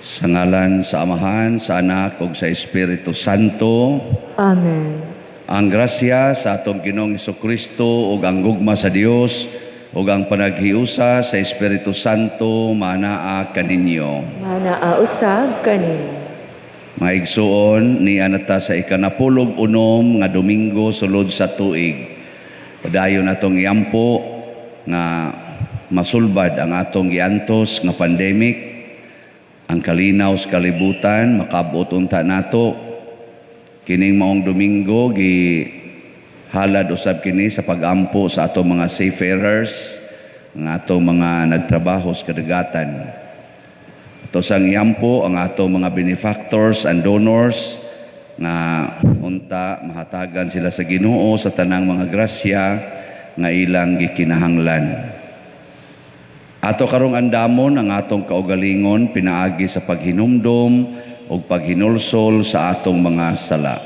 Sa ngalan sa Amahan, sa Anak ug sa Espiritu Santo. Amen. Ang grasya sa atong Ginoong Kristo ug ang gugma sa Dios ug ang panaghiusa sa Espiritu Santo manaa kaninyo. Manaa usab kanimo. Mga igsuon, nia na ta sa 96 nga Domingo sulod sa tuig. Padayon atong iampo nga masulbad ang atong giantos nga pandemic, ang kalinaw sa kalibutan, makaabot unta nato. Kining maong Domingo gi halad usab kini sa pagampo sa atong mga seafarers, ang atong mga nagtrabaho sa kadagatan. Ato sang iampo ang atong mga benefactors and donors nga unta mahatagan sila sa Ginoo sa tanang mga grasya nga ilang gikinahanglan. Ato karong andamon ang atong kaugalingon pinaagi sa paghinumdom ug paghinulsol sa atong mga sala.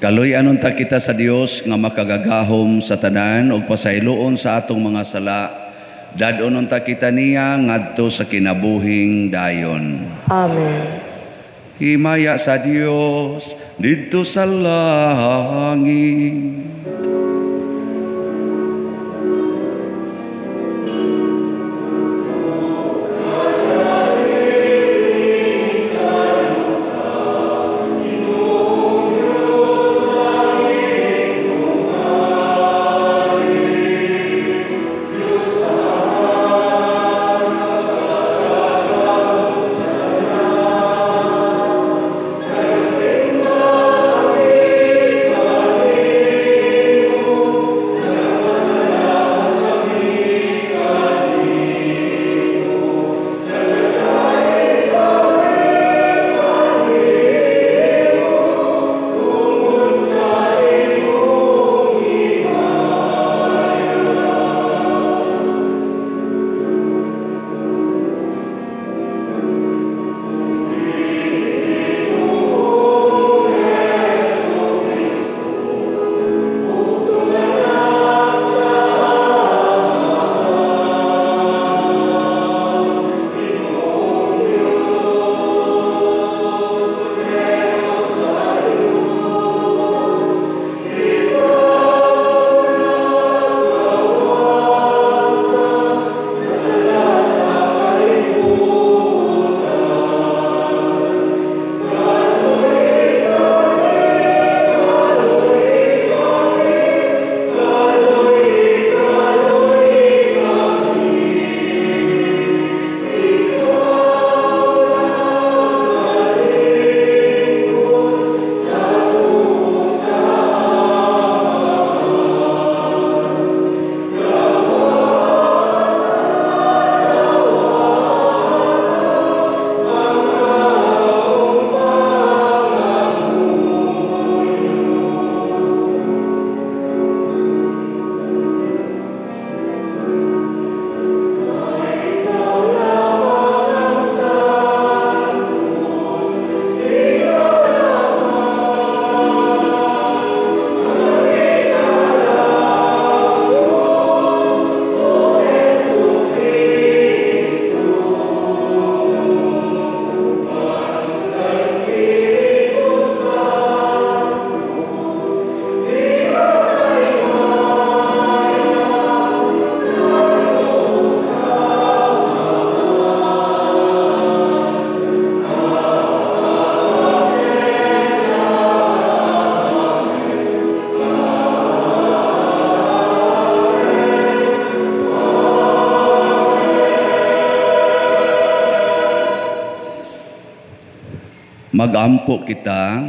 Kaluy-an unta kita sa Dios nga makagagahom sa tanan ug pasayloon sa atong mga sala. Dad-on unta kita niya ngadto sa kinabuhing dayon. Amen. Himaya sa Dios didto sa langit. Magampo kita.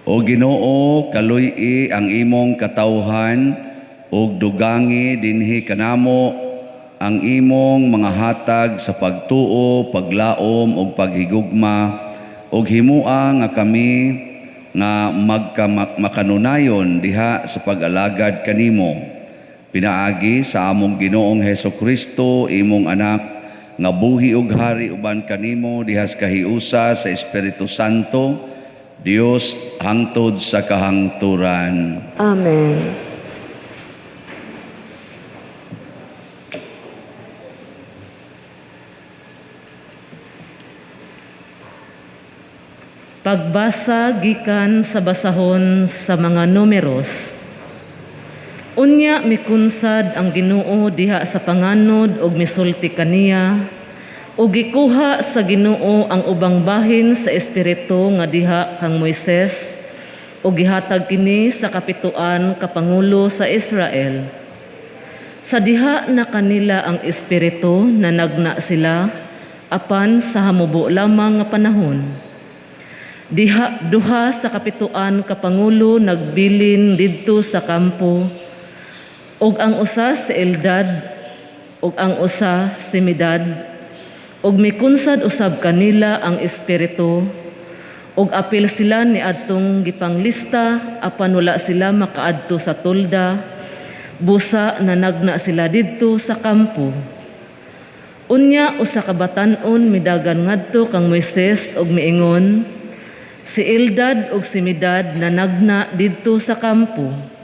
O Ginoo, kaluy-i ang imong katawhan ug dugangi dinhi kanamo ang imong mga hatag sa pagtuo, paglaom ug paghigugma, ug himua nga kami nga makanunayon diha sa pag-alagad kanimo. Pinaagi sa among Ginoong Hesus Kristo, imong anak, nga buhi ug hari uban kanimo diha sa kahiusa sa Espiritu Santo, Dios hangtod sa kahangturan. Amen. Pagbasa gikan sa basahon sa mga Numeros. Unya mikunsad ang Ginoo diha sa panganod og misulti kaniya, ug gikuha sa Ginoo ang ubang bahin sa espiritu nga diha kang Moises, ug gihatag kini sa kapituan ka pangulo sa Israel. Sa diha na kanila ang espiritu nanagna sila apan sa hamubo lamang nga panahon. Diha duha sa kapituan ka pangulo nagbilin didto sa kampo, ug ang usa si Eldad ug ang usa si Medad, ug mikunsad usab kanila ang espiritu, ug apil sila niadtong gipanglista apan wala sila makaadto sa tolda, busa nanagna sila didto sa kampo. Unya usa ka batan-on midagan ngadto kang Moises ug miingon, si Eldad ug si Medad nanagna didto sa kampo.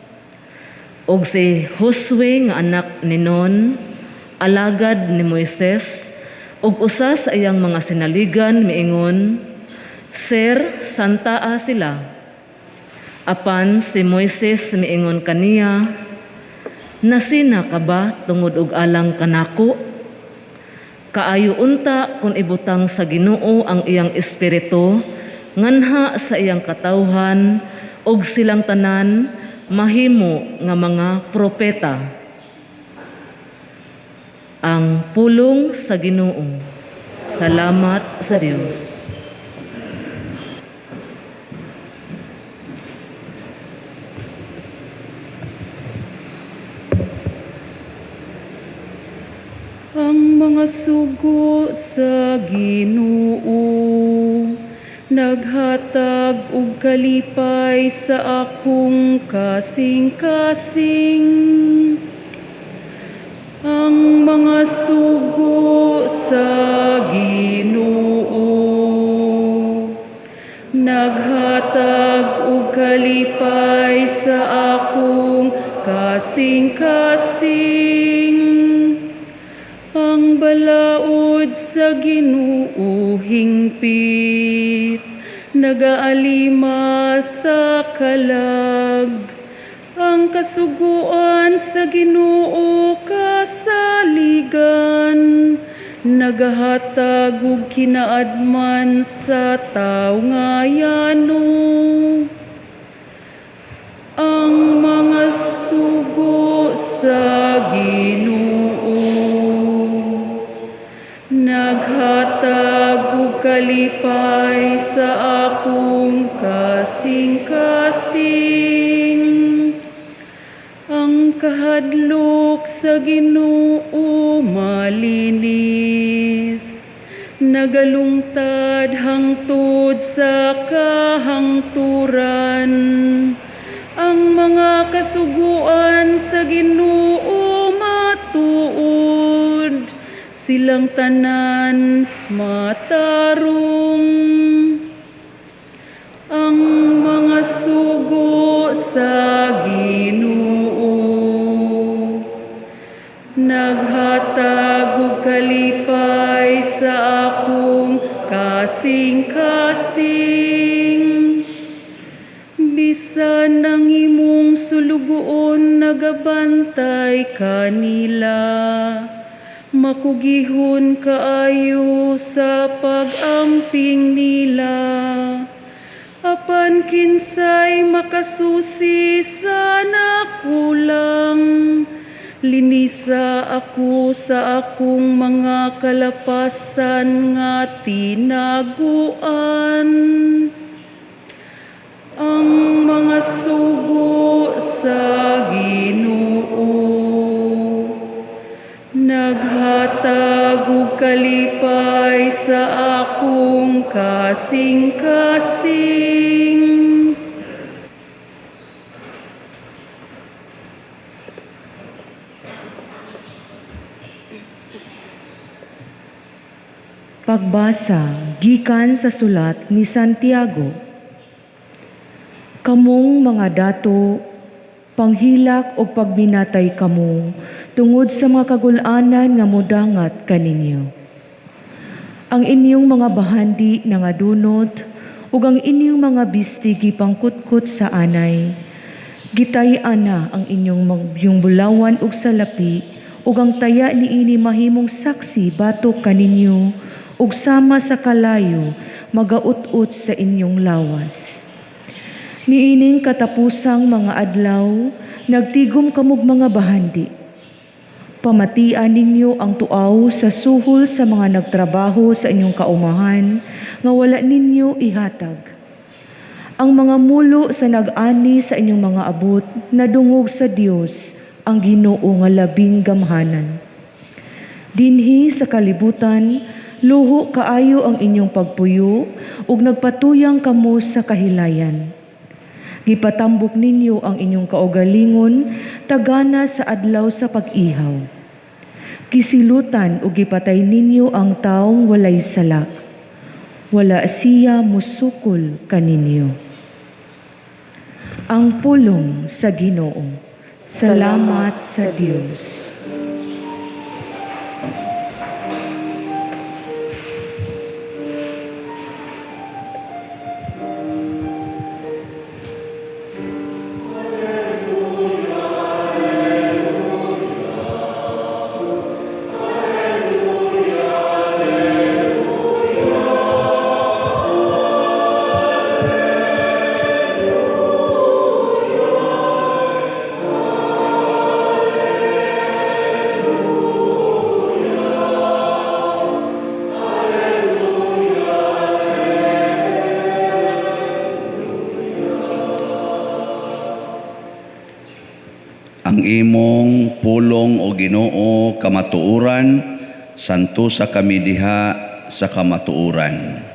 Og si Josue nga anak ni Nun, alagad ni Moises, ug usa sa iyang mga sinaligan miingon, Sir, santaa sila. Apan si Moises miingon kaniya, Nasina ka ba tungod og alang kanako? Kaayo unta kun ibutang sa Ginoo ang iyang espiritu nganha sa iyang katawhan, og silang tanan mahimo nga mga propeta. Ang pulong sa Ginoo. Salamat sa Dios. Ang mga sugo sa Ginoo naghatag og kalipay sa akong kasing-kasing. Ang mga sugo sa Ginoo naghatag og kalipay sa akong kasing-kasing. Ang balaod sa Ginoo hingpit, nagaalima sa kalag. Ang kasuguan sa Ginoo kasaligan, nagahatag og kinaadman sa tawo nga yano. Ang mga sugo sa Ginoo naghatag og kalipay sa akong kasing-kasing. Ang kahadlok sa Ginoo malinis, nagalungtad hangtod sa kahangturan. Ang mga kasuguan sa Ginoo matuod, silang tanan matarong. Ang mga sugo sa Ginoo naghatag og kalipay sa akong kasing-kasing. Bisan ang imong sulugoon nagabantay kanila, makugihon kaayo sa pag-amping nila. Apan kinsay makasusi sa nakulang, Linisa ako sa akong mga kalapasan nga tinaguan. Ang mga sugo sa Ginoo naghatag og kalipay sa akong kasing-kasing. Pagbasa gikan sa sulat ni Santiago. Kamong mga dato, panghilak og pagminatay kamo tungod sa mga kagul-anan nga modangat kaninyo. Ang inyong mga bahandi nangadunot ug ang inyong mga bisti gipangkutkot sa anay. Gitay-an na ang inyong bulawan ug salapi ug ang taya niini mahimong saksi batok kaninyo ug sama sa kalayo magaut-ut sa inyong lawas. Niining katapusang mga adlaw, nagtigom kamog mga bahandi. Pamatian ninyo ang tuaw sa suhol sa mga nagtrabaho sa inyong kaumahan nga wala ninyo ihatag. Ang mga mulo sa nag-ani sa inyong mga abot nadungog sa Dios ang Ginoo nga labing gamhanan. Dinhi sa kalibutan, luho kaayo ang inyong pagpuyo ug nagpatuyang kamo sa kahilayan. Gipatambok ninyo ang inyong kaugalingon tagana sa adlaw sa pag-ihaw. Gisilutan ug gipatay ninyo ang taong walay sala. Wala siya musukol kaninyo. Ang pulong sa Ginoo. Salamat sa Dios. Ang imong pulong o Ginoo kamatuoran, santusa kami diha sa kamatuoran.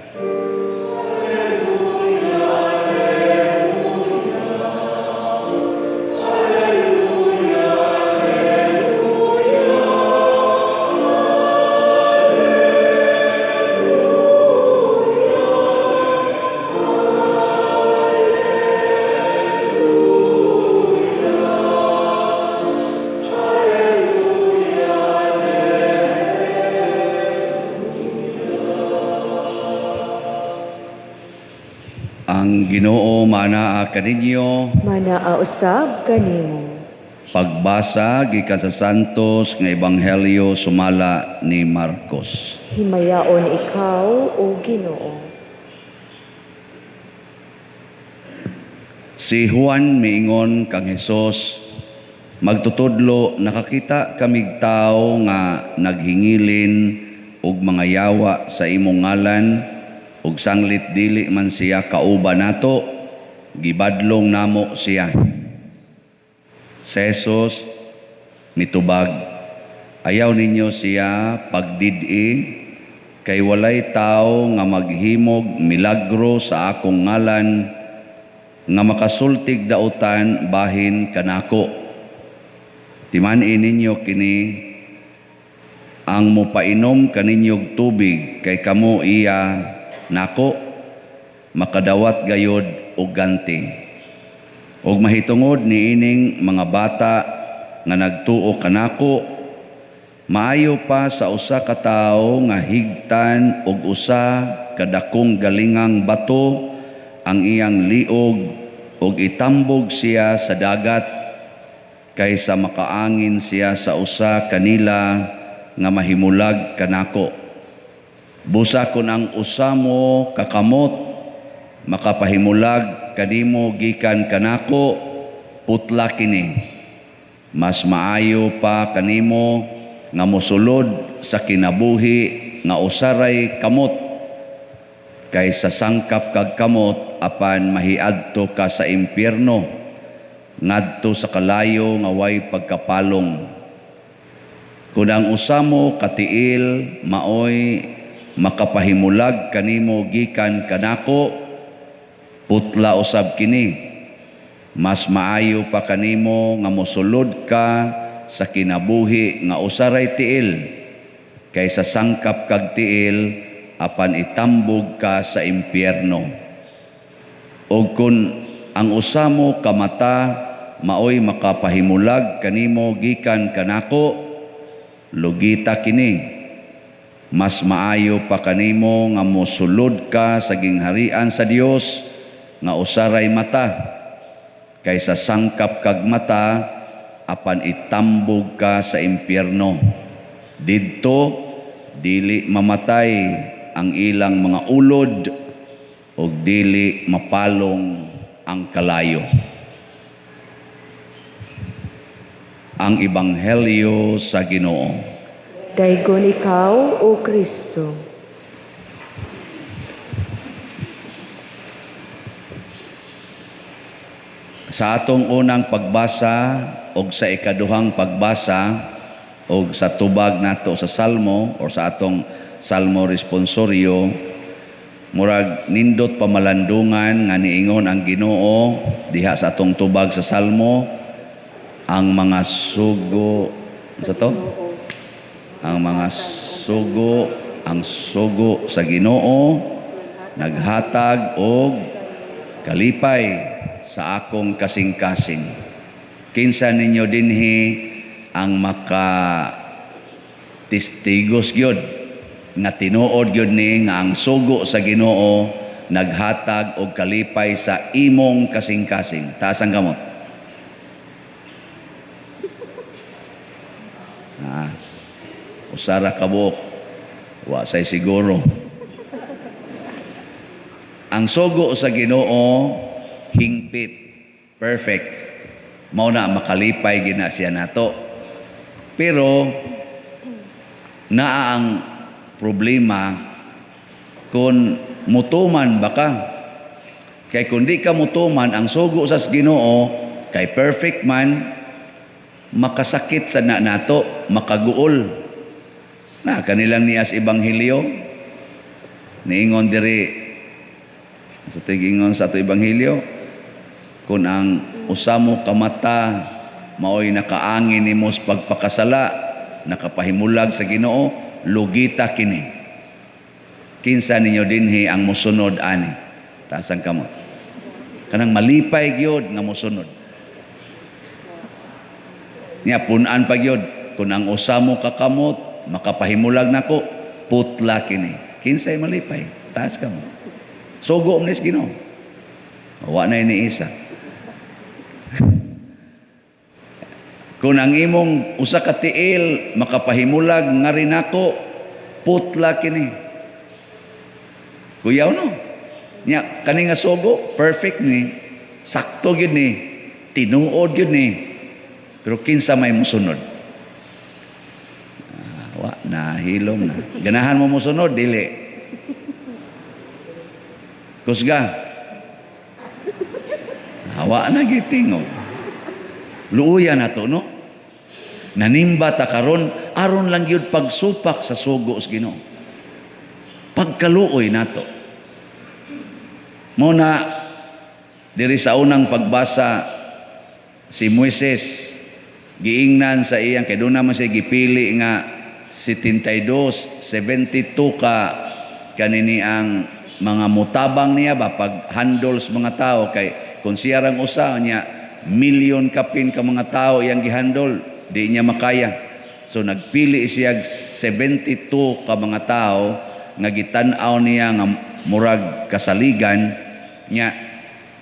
Ang Ginoo manaa kaninyo. Manaa usab kanimo. Pagbasa gikan sa Santos nga Ebanghelyo sumala ni Marcos. Himayaon ikaw, o Ginoo. Si Juan miingon kang Hesus, magtutudlo, nakakita kamig tawo nga naghingilin og mga yawa sa imong ngalan, ug sanglit dili man siya kauban nato, gibadlong namo siya. Si Jesus mitubag, ayaw ninyo siya pagdid-i, kay walay tawo nga maghimog milagro sa akong ngalan nga makasultig dautan bahin kanako. Timan-i ninyo kini ang mopainom kaninyog tubig kay kamo iya nako, makadawat gayod og ganti. Og mahitungod niining mga bata nga nagtuo kanako, maayo pa sa usa ka tawo nga higtan og usa ka dakong galingang bato ang iyang liog og itambog siya sa dagat kaysa makaangin siya sa usa kanila nga mahimulag kanako. Busa kun ang usa mo kakamot makapahimulag kanimo gikan kanako, putla kini. Mas maayo pa kanimo nga mosulod sa kinabuhi nga usaray kamot kaysa sangkap kag kamot apan mahiadto ka sa impyerno ngadto sa kalayo nga way pagkapalong. Kun ang usa mo ka tiil maoy makapahimulag kanimo gikan kanako, putla usab kini. Mas maayo pa kanimo nga mosulod ka sa kinabuhi nga usaray tiil kaysa sangkap kag tiil apan itambog ka sa impyerno. Og kun ang usa mo ka mata maoy makapahimulag kanimo gikan kanako, lugita kini. Mas maayo pa kanimo nga mosulod ka sa gingharian sa Dios nga usaray mata kaysa sangkap kag mata apan itambog ka sa impyerno. Didto dili mamatay ang ilang mga ulod ug dili mapalong ang kalayo. Ang Ebanghelyo sa Ginoo. Daygon ikaw, O Kristo. Sa atong unang pagbasa og sa ikaduhang pagbasa og sa tubag nato sa Salmo or sa atong Salmo responsorio, murag nindot pamalandungan nga niingon ang Ginoo diha sa atong tubag sa Salmo, ang mga sugo sa to? Ang mga sugo, ang sugo sa Ginoo naghatag og kalipay sa akong kasing-kasing. Kinsa ninyo dinhi ang maka testigos gyud nga tinuod gyud ni nga ang sugo sa Ginoo naghatag og kalipay sa imong kasing-kasing? Taas ang kamot. Usara ka buok, wa say siguro. Ang sugo sa Ginoo hingpit, perfect. Mao na makalipay gina siya nato. Pero naa ang problema kung mutuman ba ka. Kay kung di ka mutuman ang sugo sa Ginoo kay perfect man, makasakit sa na nato, makaguol. Na kanilang nias ebanghelyo niingon diri sa tigingon sa ato ebanghelyo, kung ang usa mo ka mata maoy nakaangin nimo sa pagpakasala, nakapahimulag sa Ginoo, lugita kini. Kinsa ninyo dinhi ang mosunod ani? Taas ang kamot. Kanang malipay gyud nga mosunod. Nya pun-an pa gyud, kung ang usa mo ka kamot makapahimulag nako, putla kini. Kinsay malipay? Taas kamo. Sugo man ni sa Ginoo. Wa na ni isa. Kung ang imong usa ka tiil makapahimulag nga rin ako, putla kini. Kuyaw no? Nya kani nga sugo perfect ni, sakto gyud ni, tinuod gyud ni. Pero kinsa may mosunod? Wa na hilom na. Ganahan mo mosunod dili. Kusga. Hawa na gitingog. Luuya na to, no? Nanimba ta karon, aron lang gyud pagsupak sa sugo sa Ginoo. Pagkaluoy nato. Mo na diri sa unang pagbasa si Moises giingnan sa iyang kay doon naman siya gipili nga 72, 72 ka kanini ang mga mutabang niya ba pag handle sa mga tao kay kung siya rang usa niya milyon kapin ka mga tao iyang gihandle, di niya makaya. So nagpili siya 72 ka mga tao nga gitan-aw niya nga murag kasaligan niya,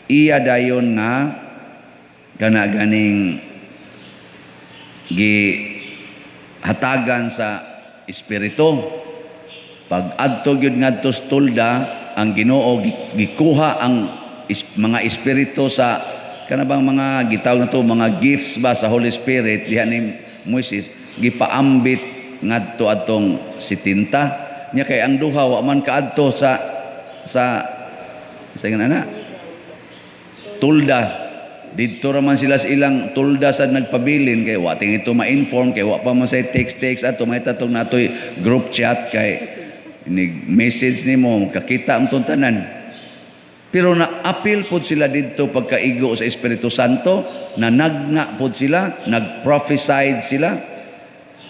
iya dayon nga kana ganing gihatagan sa espiritu. Pag adto gyud ngadto sa tolda, ang Ginoo gikuha ang mga espiritu sa kana bang mga gitawag na to mga gifts ba sa Holy Spirit diha ni Moises, gipaambit ngadto atong 70 nya, kay ang duha wa man kaadto sa ingon ana tulda. Didto ra man sila sa ilang tulda sa nagpabilin, kay wa ting ito ma-inform, kay wa pa man say text text ato may tatong natoy group chat, kay ni message nimo kakita ang tanan. Pero na-apil pod sila didto pagkaigo sa Espiritu Santo, nanagna pod sila, nag-prophesied sila.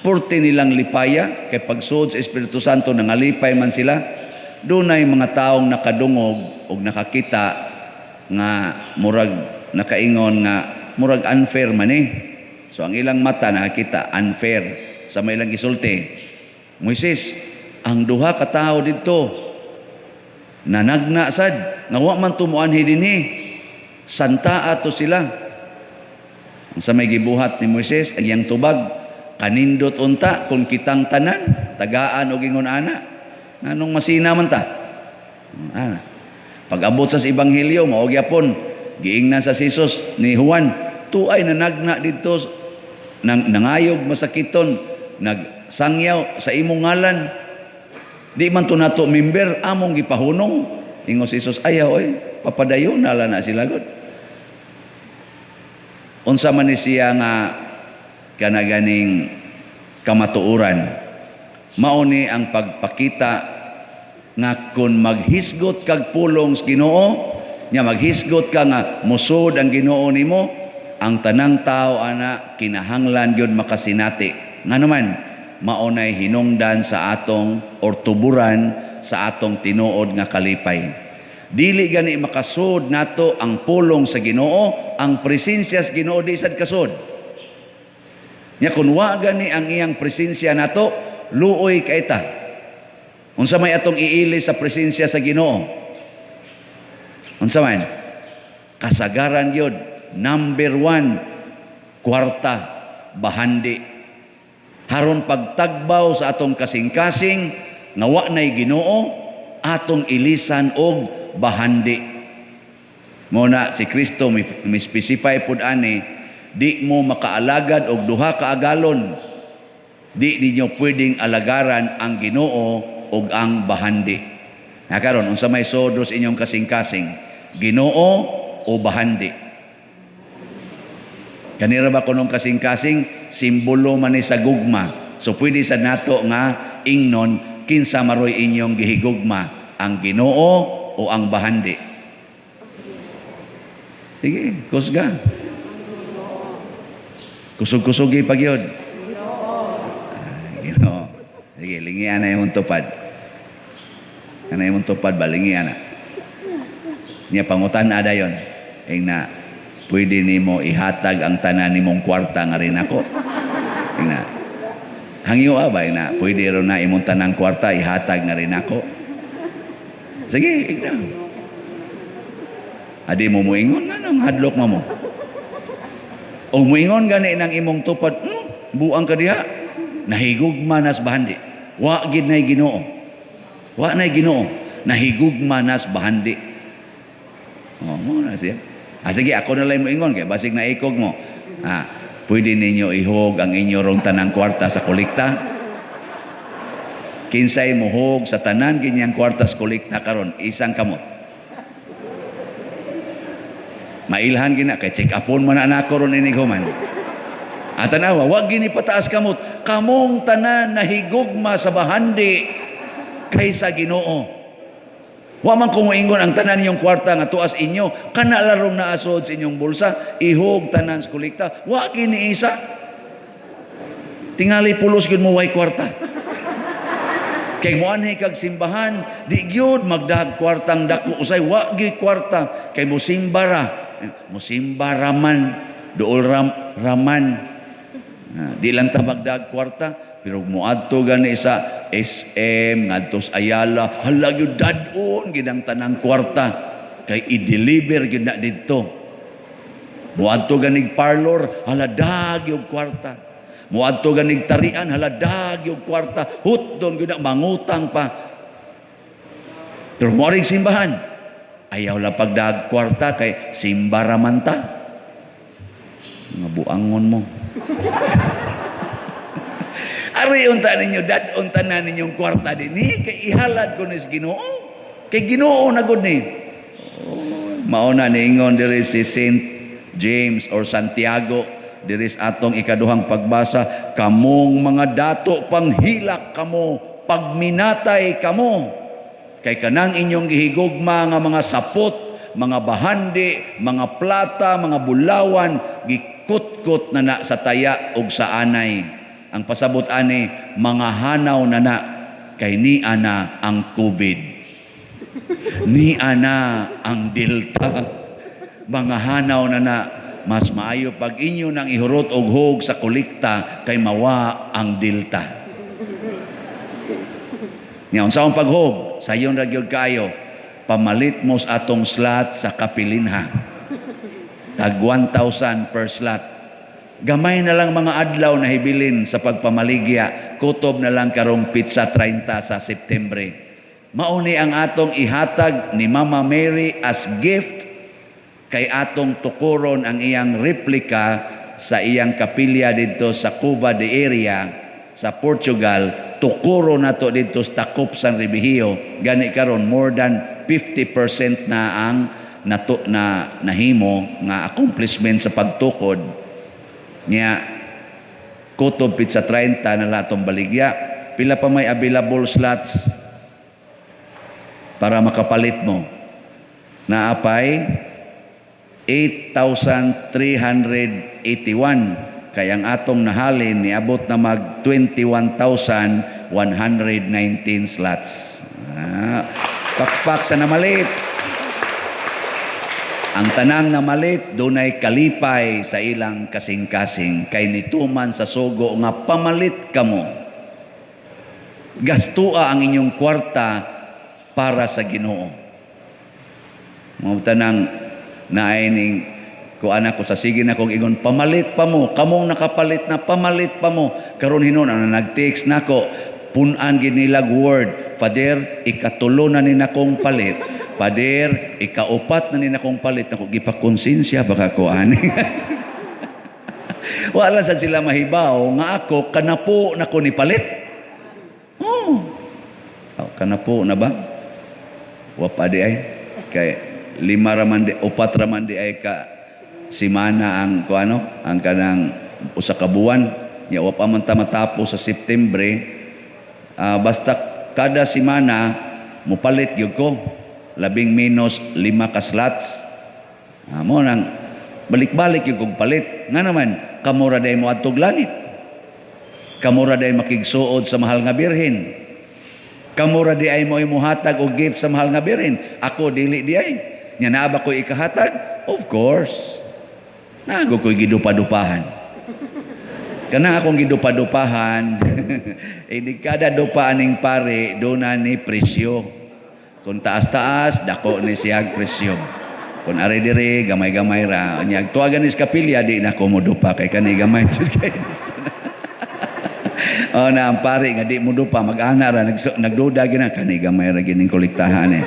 Purti nilang lipaya, kay pagsuod sa Espiritu Santo, nangalipay man sila. Dunay mga taong nakadungog og nakakita nga murag nakaingon nga murag unfair man eh. So ang ilang mata nakakita unfair sa may ilang gisulti. "Moises, ang duha ka tawo didto nanagna sad nga wa man tumuanhi dinhi. Santa ato sila." Ang sa may gibuhat ni Moises, ang iyang tubag, "Kanindot unta kung kitang tanan tagaan og ingon ana, nganong masina man ta?" Ah. Pag-abot sa ebanghelyo, mao gyapon giingnan sa Jesus ni Juan, "Tuay nanagna didto nang nangayog masakiton, nagsangyaw sa imong ngalan. Di man to nato member, among gipahunong." Ingon si Jesus, "Ayaw oy, papadayon na na sila gud." Unsa man ni siya nga kana ganing kamatuoran? Mao ni ang pagpakita nga kung maghisgot kag pulong sa Ginoo, nya maghisgot ka nga musod ang Ginoo nimo, ang tanang tao ana kinahanglan gyud makasinati. Ngano man, mao nay hinungdan sa atong or tuburan sa atong tinuod nga kalipay. Dili gani makasud nato ang pulong sa Ginoo, ang presensya sa Ginoo di sad kasud. Nya kun wa gani ang iyang presensya nato, luoy kay ta. Unsa may atong iili sa presensya sa Ginoo? Unsa man? Kasagaran gyud, number 1, kwarta, bahandi. Haron pagtagbaw sa atong kasing-kasing nga wa nay Ginoo, atong ilisan og bahandi. Mo na si Kristo mi specify pud ani, di mo makaalagad og duha ka agalon. Di ninyo pwedeng alagaran ang Ginoo og ang bahandi. Na karon, unsa may sodos inyong kasing-kasing? Ginoo o bahandi? Kanira ba kunong kasing-kasing simbolo man ni sa gugma. So pwede sa nato nga ingnon, kinsa maroy inyong gihigugma, ang Ginoo o ang bahandi? Sige, kusga. Kusog-kusogi pag yun. Ay, Ginoo. Sige, lingian na imong tupad. Ana imong tupad ba, lingian na. Niya pangutan ada yon. Ing na, pwede nimo ihatag ang tanan nimong kwarta nga rin ako. Ing na, hangyo ba, ing na, pwede ro na imong tanang kwarta ihatag nga rin ako. Sige, ing na. Adi mo muingon nga nang hadlok mo. O muingon gani nang imong tupad, buang ka diha, nahigugma nas bahandi. Wa gid nay Ginoo. Wa nay Ginoo, nahigugma nas bahandi. Oh, mo na siya. Ah, sige, ako na lang moingon kay basig na ikog mo. Ah, pwede ninyo ihog ang inyo rong tanang kwarta sa kolekta? Kinsay mohog sa tanan ginyang kwarta sa kolekta karon, isang kamot. Mailhan gina kay check upon man na nako ron inig human. At tanawa, wag gini pataas kamot. Kamong tanan nahigugma sa bahandi kaysa Ginoo. Wa man ko moingon ang tanan ninyong kwarta nga tuas inyo, kana larong naasod sa inyong bulsa, ihog tanan sa kolekta. Wa gini isa. Tingali pulos gyud mo way kwarta. Kay moanhi kag simbahan, di gyud magdahag kwartang dako, usay wa gyud kwarta kay mosimba ra. Mosimba ra man, duol raman. Di lang ta magdahag kwarta, pero moadto gani sa SM, ngadto sa Ayala, hala gyud dad-on gid ang tanang kwarta kay i-deliver gyud na didto. Moadto ganig parlor, hala dag yung kwarta. Moadto ganig tarian, hala dag yung kwarta. Hutdon gyud na mangutang pa. Pero moaring simbahan, ayaw la pagdag kwarta kay simba ra man ta. Mga buangon mo. Ari unta ninyo, dad-on tanan ninyong kwarta dinhi kay ihalad ko ni sa Ginoo. Kay Ginoo na gud ni. Oh, mao na niingon diri si Saint James or Santiago diri sa atong ikaduhang pagbasa, "Kamong mga dato, panghilak kamo, pagminatay kamo, kay kanang inyong gihigugma nga mga sapot, mga bahandi, mga plata, mga bulawan, gikutkot na na sa taya ug sa anay." Ang pasabot ani, mga hanaw na na kay ni ana ang COVID, ni ana ang Delta. Mga hanaw na na. Mas maayo pag inyo nang ihurot og hog sa kolekta kay mawa ang Delta. Nya unsa ang paghog? Sayon ra gyud kayo. Pamalit mo sa atong slot sa kapilinha. Tag 1,000 per slot. Gamay na lang mga adlaw na hibilin sa pagpamaligya. Kutob na lang karong petsa 30 sa Septembre. Mauni ang atong ihatag ni Mama Mary as gift kay atong tukuron ang iyang replika sa iyang kapilya didto sa Cova da Iria sa Portugal. Tukuro nato didto sa Takop San Remigio. Gani karon more than 50% na ang nato na nahimo nga accomplishment sa pagtukod niya. Kutob petsa 30 na atong baligya. Pila pa may available slots para makapalit mo? Naapay 8,381 kay ang atong nahalin niabot na mag 21,119 slots. Ah, pakpak sa namalit. Ang tanang namalit dunay kalipay sa ilang kasing-kasing kay nituman sa sugo nga pamalit kamo. Gastua ang inyong kwarta para sa Ginoo. Mga tanang naay ning kuan ako sa sige na kong ingon, pamalit pa mo, kamong nakapalit na, pamalit pa mo. Karon hinon ang nag-text nako, punan gid nilag word, "Father, ikatulo na ni nakong palit. Father, ikaupat na ni nakong palit." Nako, gipakonsensya baka ko ani. Wala sad sila mahibaw nga ako kanapo na ko ni palit. Oh. Oh, kanapo na ba? Wa pa di ay. Kay lima raman di, upat raman di ay ka simana ang kuano, ang kanang usa ka buwan. Nya wa pa man ta matapos sa Septembre. Basta kada simana mupalit gyud ko. Labing menos 5 ka slots. Mo nang balik-balik yung kong palit. Nga naman, kamo ra day mo adtog langit. Kamo ra day makigsuod sa mahal nga birhen. Kamo ra di ay mo imuhatag og gift sa mahal nga birhen. Ako dili di ay. Nya naa ba ko'y ikahatag? Of course. Nago ko'y gidupa-dupahan. Kana akong gidupa-dupahan, eh di kada dupa aning pare, doon na ni presyo. Kung taas-taas, dako ni siyag presyo. Kung ari diri, gamay-gamay ra. Nya tuwagan ni sa kapilya, di na ko modupa kay kani gamay jud kay. Oh, na ang pare nga di mo dupa, mag-ana ra, nagduda gina kani gamay ra gining kolektahan eh.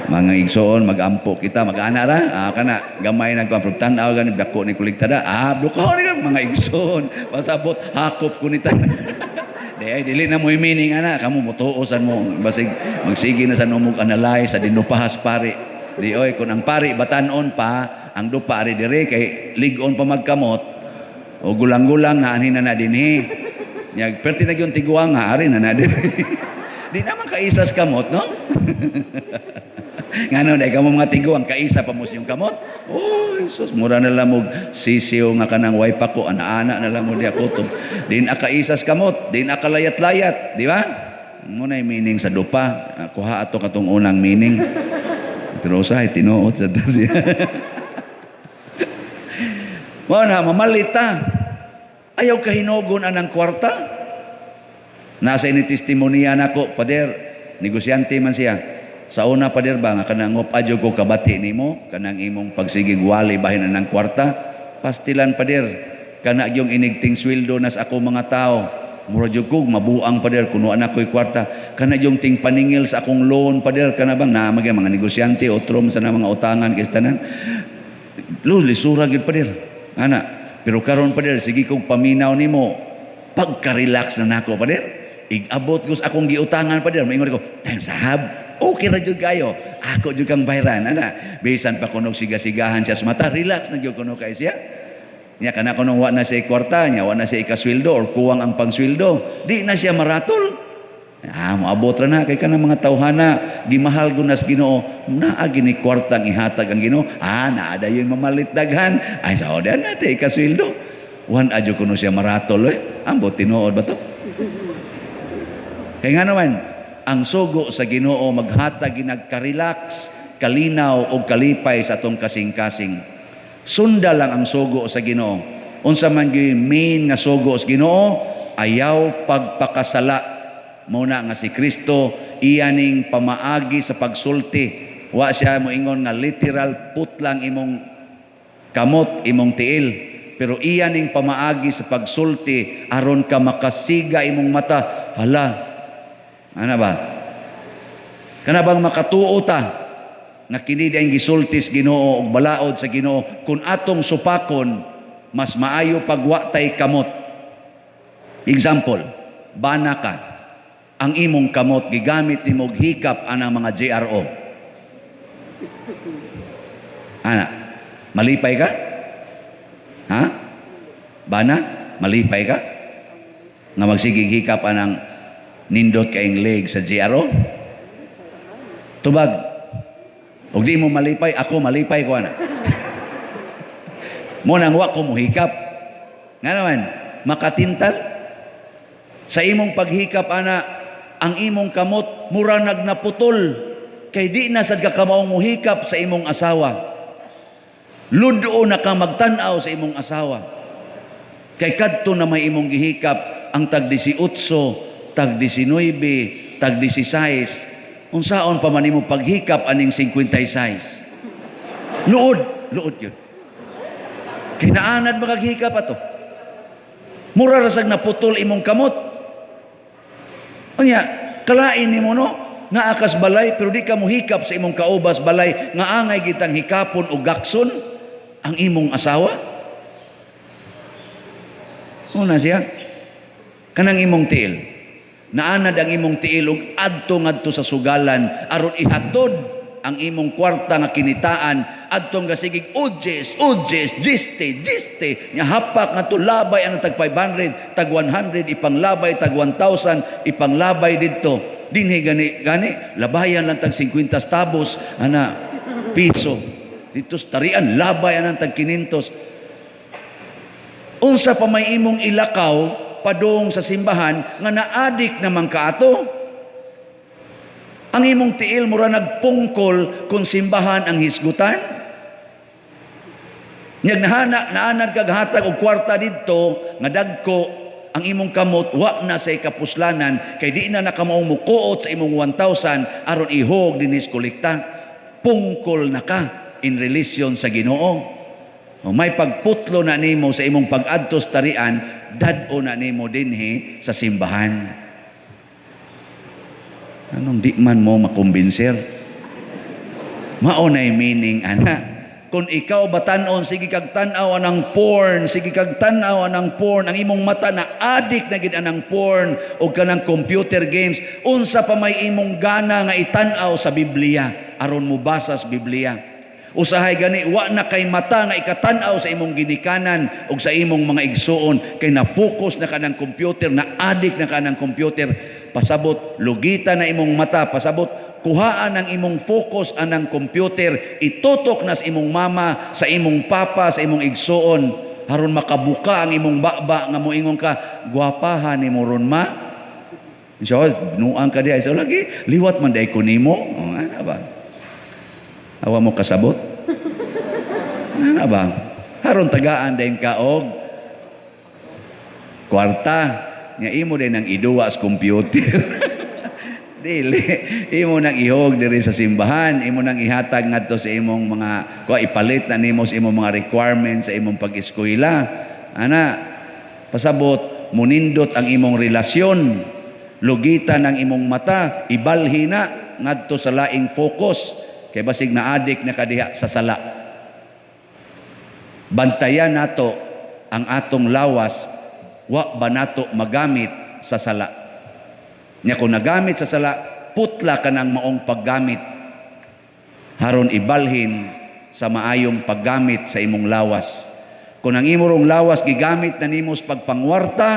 Mga igsoon, magampo kita, mag-ana ra, kana gamay na ko tan-aw gani dako ni kolekta da. Ah, duko ni mga igsoon. Pasabot hakop ko ni tanan. Di ay dili na mo meaning ana, kamo motuosan mo basig magsige na sa numog analyze sa dinupahas pare. Di oy, kung ang pare batan-on pa, ang dupa ari dire kay lig-on pa magkamot o gulang-gulang na anhin na na dinhi. Nya perti na gyud tiguang nga ari na na dinhi. Di naman kaisas kamot, no? Ngano dai kamo mga tiguang kaisa pa mo yung kamot? Oh, Jesus, mura na lang mo sisiw nga kanang way pako, ana-ana na lang mo diya kutob. Di na kaisas kamot, di na kalayat-layat, di ba? Mo na meaning sa dupa. Kuha ato katong unang meaning. Pero usahay tinuod sa siya. Mao na mamalita. Ayaw kahinugon anang kwarta. Nasa ini testimonya nako, pader, negosyante man siya. Sa una, pader ba, nga kanang adyo ko kabati nimo, kanang imong pagsigig wali bahin anang kwarta, pastilan, pader, kana gyung inigting sweldo nas ako mga tao. Mura jud kog mabuang, pader, kuno anak ko'y kwarta. Kana yung ting paningil sa akong loan, pader, kana bang na mga negosyante otrom sa na mga utangan kay tanan. Lo lisura gyud, pader. Ana, Pero karon, pader, sige kog paminaw nimo, pagka-relax na nako, pader. Igabot ko sa akong giutangan, pader, maingon ko, "Time sahab, okay ra jud kayo. Ako jud kang bayran," ana. Bisan pa kunog siga-sigahan siya sa mata, relax na jud kuno kay siya. Nya kana kuno wa na siya kwarta, nya wa na siya ikasweldo or kuwang ang pangsweldo. Di na siya maratol. Ah, moabot ra na kay kanang mga tawhana gimahal gud nas Ginoo. Naa gini kwartang ihatag ang Ginoo. Ah, naa dayon mamalit daghan. Ay, sa oda na te ikasweldo. Wan adyo kuno siya maratol eh. Ambot tinuod ba to? Kay nga naman, ang sugo sa Ginoo maghatag ginagka-relax, kalinaw o kalipay sa atong kasing-kasing. Sunda lang ang sugo sa Ginoo. Unsa man gyud main nga sugo sa Ginoo? Ayaw pagpakasala. Mao na nga si Kristo iyaning pamaagi sa pagsulti. Wa siya moingon nga literal putlang imong kamot, imong tiil. Pero iyaning pamaagi sa pagsulti aron ka makasiga imong mata. Hala. Ana ba? Kana bang makatuo ta nga kini di ang gisulti sa Ginoo ug balaod sa Ginoo, kung atong supakon, mas maayo pag wa tay kamot? Example, bana ka. Ang imong kamot gigamit nimo og hikap anang mga JRO. Ana, malipay ka? Ha? Bana, malipay ka? Nga magsigig hikap anang nindot kaing leg sa JRO? Tubag. Og di mo malipay, ako malipay ko ana. Mo nang wa ko mohikap. Nga naman, makatintal. Sa imong paghikap ana, ang imong kamot mura nagnaputol kay di na sad ka kamaong muhikap sa imong asawa. Ludo na ka magtan-aw sa imong asawa. Kay kadto na may imong gihikap ang tag 18, tag 19, tag 16. Unsaon pa man imo paghikap aning 56? Luod, luod yun. Kinaanad makaghikap ato. Mura ra sag naputol imong kamot. Unya, kalain nimo no, naa kas balay pero di ka muhikap sa imong kaubas balay nga angay gitang hikapon o gakson ang imong asawa. Una siya, kanang imong tiil. Naanad ang imong tiil og adto ngadto sa sugalan aron ihatod ang imong kwarta nga kinitaan adtong gasigig udjes, udjes, giste, giste nya hapak ngadto labay ang tag 500, tag 100 ipanglabay, tag 1,000 ipanglabay didto dinhi. Gani gani labayan lang tag 50 stabos ana piso dito sa tarian, labay anang tag 500. Unsa pa may imong ilakaw padung sa simbahan nga naadik naman kaato? Ang imong tiil mura nagpungkol kung simbahan ang hisgutan. Nyag nahana naanad kag hatag og kwarta didto nga dagko, ang imong kamot wa na sa kapuslanan kay di na nakamaong mukuot sa imong 1,000 aron ihog dinis kolekta. Pungkol na ka in relation sa Ginoo. O may pagputlo na nimo sa imong pag-adtos tarian, dad-o na nimo dinhi sa simbahan. Anong di man mo makumbinser? Mao na'y meaning ana. Kung ikaw batanon, sige kag tan-aw anang porn, sige kag tan-aw anang porn, ang imong mata na adik na gid anang porn o kanang computer games, unsa pa may imong gana nga itan-aw sa Biblia aron mo basa sa Biblia? Usahay gani wa na kay mata nga ikatan-aw sa imong ginikanan ug sa imong mga igsuon kay na-focus na ka ng computer, na adik na ka ng computer. Pasabot lugita na imong mata, pasabot kuhaan ang imong focus anang computer, itutok na sa imong mama, sa imong papa, sa imong igsuon aron makabuka ang imong baba nga moingon ka, "Gwapahan nimo ron, ma." So, nuang ka diay. So, lagi, liwat man diay ko nimo. Oh, ano ba? Awa mo kasabot? Ano ba? Haron tagaan din ka og kwarta. Nga imo din ang iduwa sa computer. Dili. Imo nang ihog diri sa simbahan, imo nang ihatag ngadto sa imong mga kuha, ipalit na nimo sa imong mga requirements sa imong pag-eskwela. Ana, pasabot munindot ang imong relasyon. Lugitan ang imong mata, ibalhi na ngadto sa laing focus kay basig na adik na kadiha sa sala. Bantayan nato Ang atong lawas wa ba nato magamit sa sala. Nya kung nagamit sa sala, putla ka ng maong paggamit. Haron ibalhin sa maayong paggamit sa imong lawas. Kung ang imong lawas gigamit na nimo sa pagpangwarta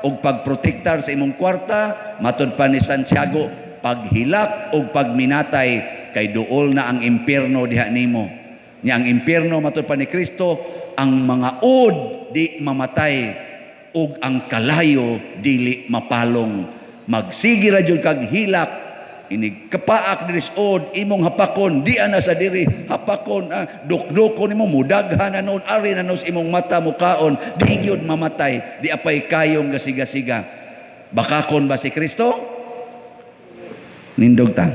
o pagprotektar sa imong kwarta, matud pa ni Santiago, paghilak o pagminatay kay duol na ang impierno diha nimo. Nya ang impierno matud pa ni Kristo, ang mga ud di mamatay ug ang kalayo dili mapalong. Magsige ra jud kag hilak, inig kapaak diri sa ud, imong hapakon, di ana sa diri hapakon, dukdukon nimo, mudaghan na noon, ari na noon sa imong mata mukaon, di gyud mamatay, di apay kayong gasigasiga. Bakakon ba si Kristo? Nindog ta.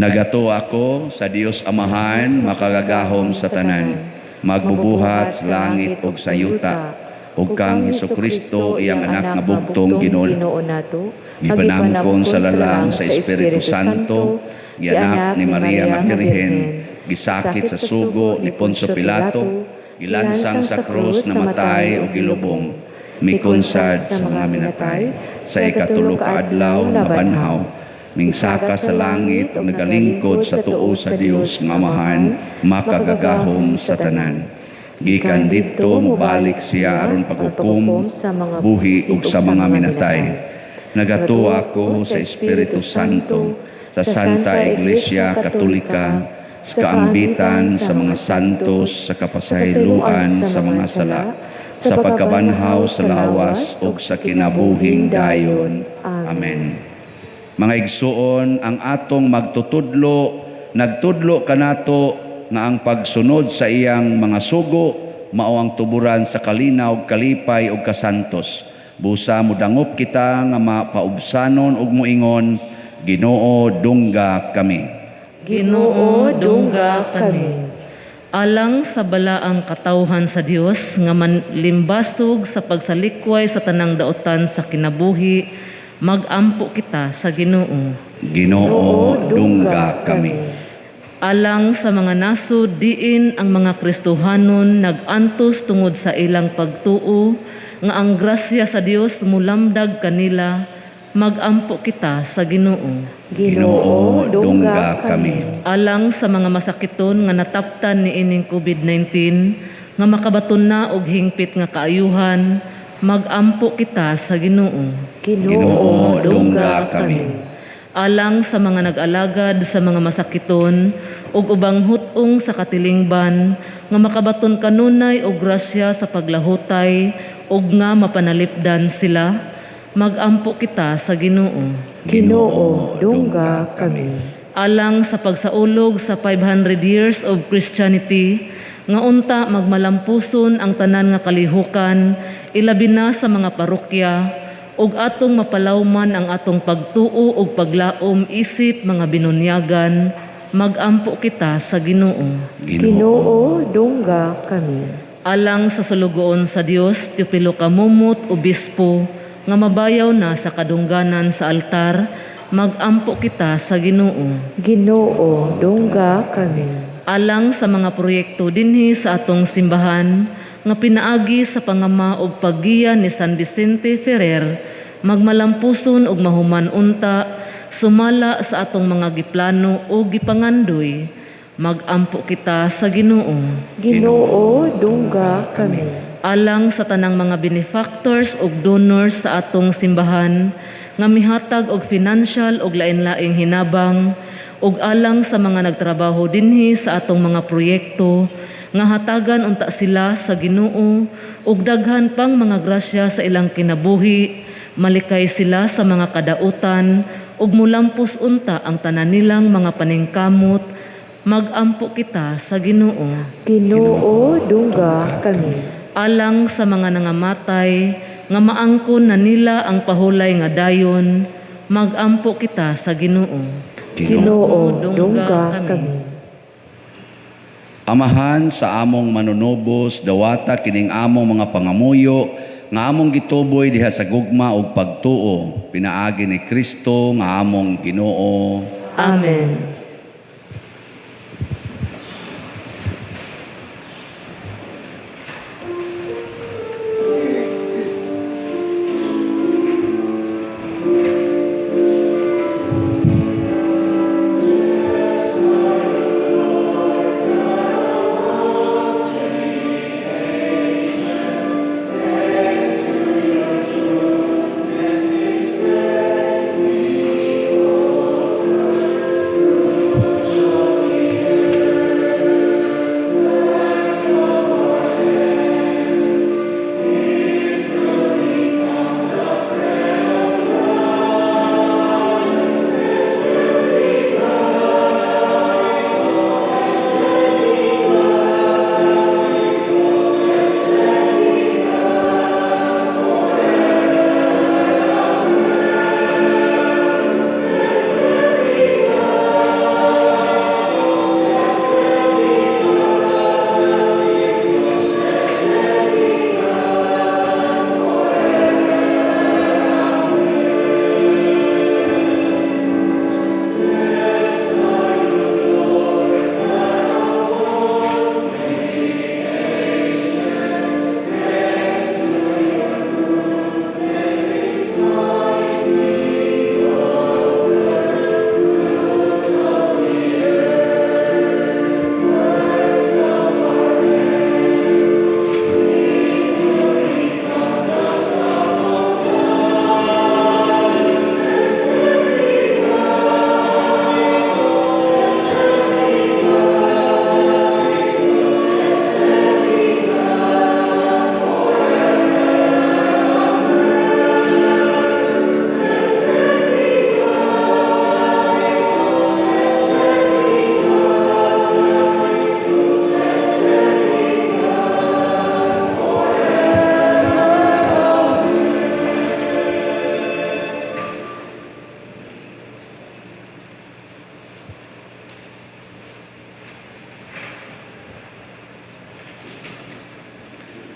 Nagatuo ako sa Dios Amahan, makagagahom sa tanan, magbubuhat sa langit ug sa yuta, ug kang Hesukristo, iyang anak nga bugtong Ginoo nato, gipanangkon sa lalang sa Espiritu Santo, gianak ni Maria nga Birhen, gisakit sa sugo ni Poncio Pilato, gilansang sa krus, namatay ug gilubong, mikonsad sa mga minatay, sa ikatulo ka adlaw nabanhaw, mingsaka sa langit ug nagalingkod sa tuo sa Dios nga Amahan, makagagahom sa tanan. Gikan didto mobalik siya aron paghukom buhi ug sa mga minatay. Nagatuo ako sa Espiritu Santo, sa Santa Iglesia Katolika, sa kaambitan sa mga santos, sa kapasayloan sa mga sala, sa pagkabanhaw sa lawas ug sa kinabuhing dayon. Amen. Mga igsuon, ang atong magtutudlo, nagtudlo kanato nga ang pagsunod sa iyang mga sugo mao ang tuburan sa kalinaw, kalipay ug kasantos. Busa modangop kita nga mapaubsanon ug moingon, Ginoo, dungga kami. Ginoo, dungga kami. Alang sa balaang katawhan sa Dios nga manlimbasog sa pagsalikway sa tanang daotan sa kinabuhi, magampo kita sa Ginoo. Ginoo, dungga kami. Alang sa mga nasod diin ang mga Kristohanon nag-antos tungod sa ilang pagtuo nga ang grasya sa Dios mulamdag kanila, magampo kita sa Ginoo. Ginoo, dungga kami. Alang sa mga masakiton nga nataptan niining COVID-19 nga makabaton na og hingpit nga kaayuhan, magampo kita sa Ginoo. Ginoo, dungga kami. Alang sa mga nag-alagad sa mga masakiton ug ubang hut-ong sa katilingban nga makabaton kanunay og grasya sa paglahutay ug nga mapanalipdan sila, magampo kita sa Ginoo. Ginoo, dungga kami. Alang sa pagsaulog sa 500 years of Christianity nga unta magmalampuson ang tanan nga kalihukan, ilabi na sa mga parokya, ug atong mapalawman ang atong pagtuo ug paglaom isip mga binunyagan, magampo kita sa Ginoo. Ginoo, dungga kami. Alang sa sulugoon sa Dios, Teofilo Camomot, obispo, nga mabayaw na sa kadungganan sa altar, magampo kita sa Ginoo. Ginoo, dungga kami. Alang sa mga proyekto dinhi sa atong simbahan nga pinaagi sa pangama og paggiya ni San Vicente Ferrer, magmalampuson og mahuman unta sumala sa atong mga giplano o gipangandoy, magampo kita sa Ginoo. Ginoo, dungga kami. Alang sa tanang mga benefactors ug donors sa atong simbahan nga mihatag og financial ug lain-laing hinabang, ug alang sa mga nagtrabaho dinhi sa atong mga proyekto nga hatagan unta sila sa Ginoo ug daghan pang mga grasya sa ilang kinabuhi, malikay sila sa mga kadautan ug mulampos unta ang tanan nilang mga paningkamot, magampo kita sa Ginoo. Ginoo, dungga kami. Alang sa mga nangamatay nga maangkon na nila ang pahulay nga dayon, magampo kita sa Ginoo. Ginoo, dungga kami. Amahan sa among manunubos, dawata kining among mga pangamuyo nga among gituboy diha sa gugma ug pagtuo, pinaagi ni Kristo nga among Ginoo. Amen.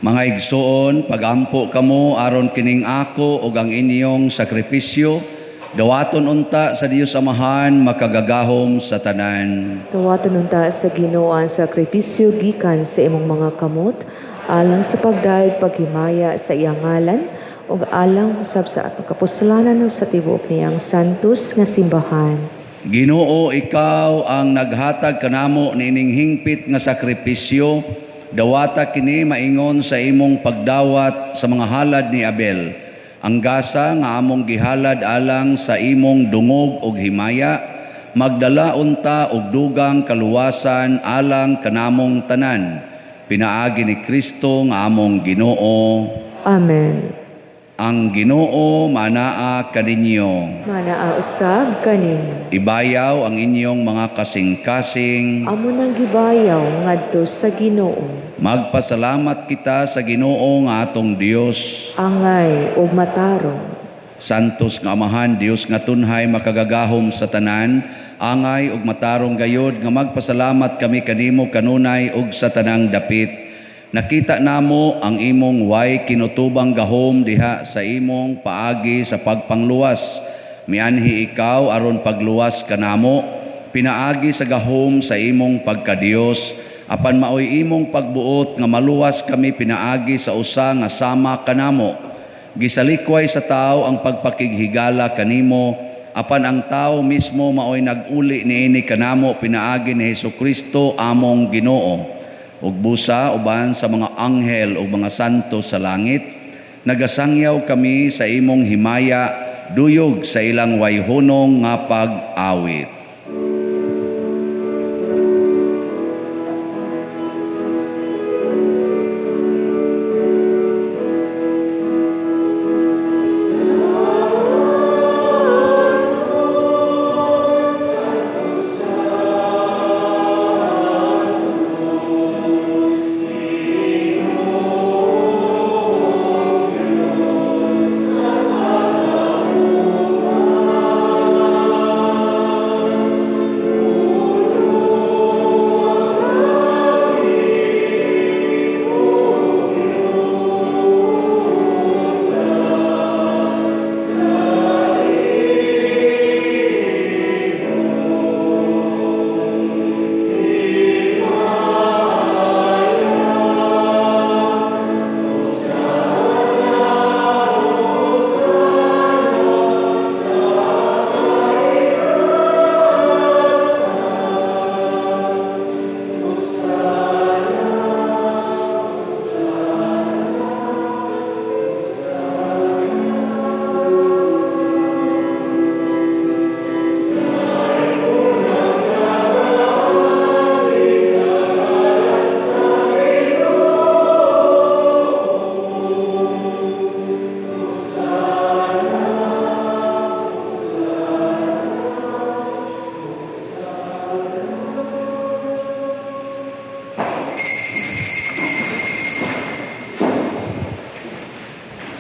Mga igsoon, pagampo kamo aron kining ako ug ang inyong sakripisyo, dawaton unta sa Dios Amahan makagagahom sa tanan. Dawaton unta sa Ginoo ang sakripisyo gikan sa imong mga kamot alang sa pagdayeg paghimaya sa iyang ngalan ug alang usab sa atong kapuslanan ug sa tibuok niyang santos nga simbahan. Ginoo, ikaw ang naghatag kanamo niining hingpit nga sakripisyo, dawata kini maingon sa imong pagdawat sa mga halad ni Abel. Ang gasa nga among gihalad alang sa imong dungog ug himaya, magdala unta og dugang kaluwasan alang kanamong tanan. Pinaagi ni Kristo nga among Ginoo. Amen. Ang Ginoo manaa kaninyo. Manaa usab kaninyo. Ibayaw ang inyong mga kasing-kasing. Amo nang gibayaw ngadto sa Ginoo. Magpasalamat kita sa Ginoo nga atong Dios. Angay ug matarong. Santos nga Amahan, Dios nga tunhay makagagahom sa tanan, angay ug matarong gayod nga magpasalamat kami kanimo kanunay ug sa tanang dapit. Nakita namo ang imong way kinutubang gahom diha sa imong paagi sa pagpangluwas. Mianhi ikaw aron pagluwas kanamo, pinaagi sa gahom sa imong pagkadiyos, apan maoy imong pagbuot nga maluwas kami pinaagi sa usa nga sama kanamo.Gisalikway sa tao ang pagpakighigala kanimo, apan ang tao mismo maoy nag-uli niini kanamo pinaagi ni Hesukristo among Ginoo. Ug busa uban sa mga anghel ug mga santo sa langit, nagasangyaw kami sa imong himaya, duyog sa ilang wayhunong nga pag-awit.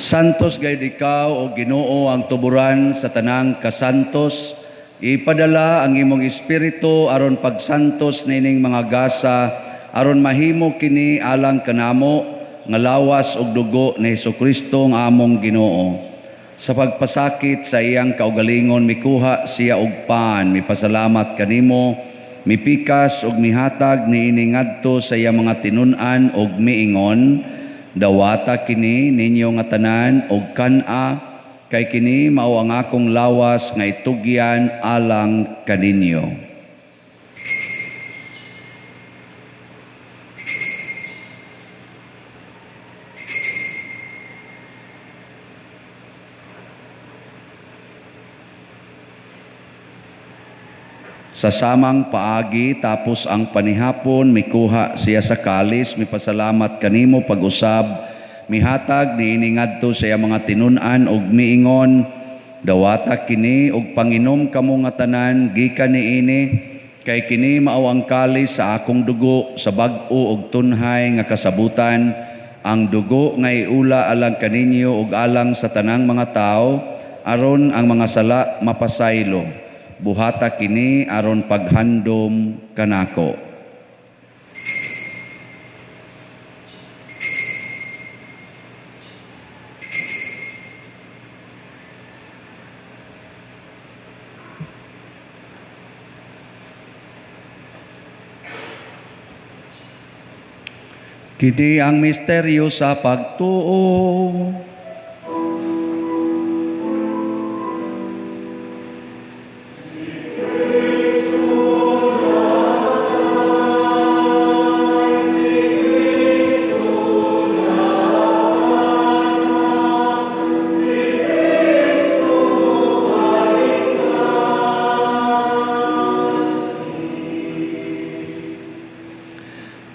Santos gayud ikaw o Ginoo ang tuburan sa tanang kasantos. Ipadala ang imong espiritu aron pagsantos nining mga gasa, aron mahimo kini alang kanamo nga lawas ug dugo ni Hesukristo nga among Ginoo. Sa pagpasakit sa iyang kaugalingon mikuha siya og pan, mipasalamat kanimo, mipikas ug mihatag niini ngadto sa iyang mga tinun-an ug miingon, dawata kini ninyo nga tanan og kan-a, kay kini mao ang akong lawas nga itugyan alang kaninyo. Sa samang paagi tapos ang panihapon, mikuha siya sa kalis, mipasalamat kanimo pag-usab, mihatag niini ngadto sa iyang mga tinun-an ug miingon, dawata kini ug panginom kamo nga tanan gikan niini, kay kini mao ang kalis sa akong dugo sa bag-o ug tunhay nga kasabutan, ang dugo nga iula alang kaninyo ug alang sa tanang mga tawo, aron ang mga sala mapasaylo. Buhata kini aron paghandom kanako. Kini ang misteryo sa pagtuo.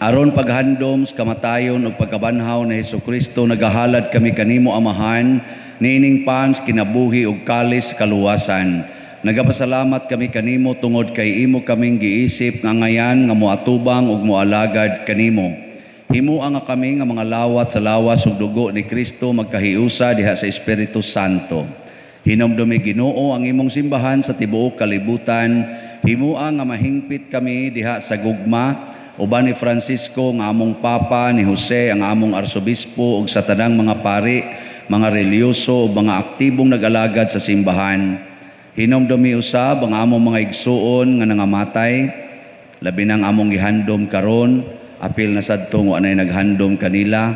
Aron paghandom sa kamatayon ug pagkabanhaw ni Hesukristo, nagahalad kami kanimo, Amahan, niining pans kinabuhi ug kalis kaluwasan. Nagapasalamat kami kanimo tungod kay imo kaming giisip nga ngayan nga moatubang ug moalagad kanimo. Himoa nga kami nga mga lawat sa lawas ug dugo ni Kristo magkahiusa diha sa Espiritu Santo. Hinumdumi, Ginoo, ang imong simbahan sa tibuok kalibutan. Himoa nga mahingpit kami diha sa gugma uban ni Francisco nga among Papa, ni Jose ang among Arsobispo ug sa tanang mga pari, mga relihiyoso ug mga aktibong nag-alagad sa simbahan. Hinumdumi usab ang among mga igsuon nga nangamatay, labi nang among gihandom karon, apil na sadto nga anay naghandom kanila.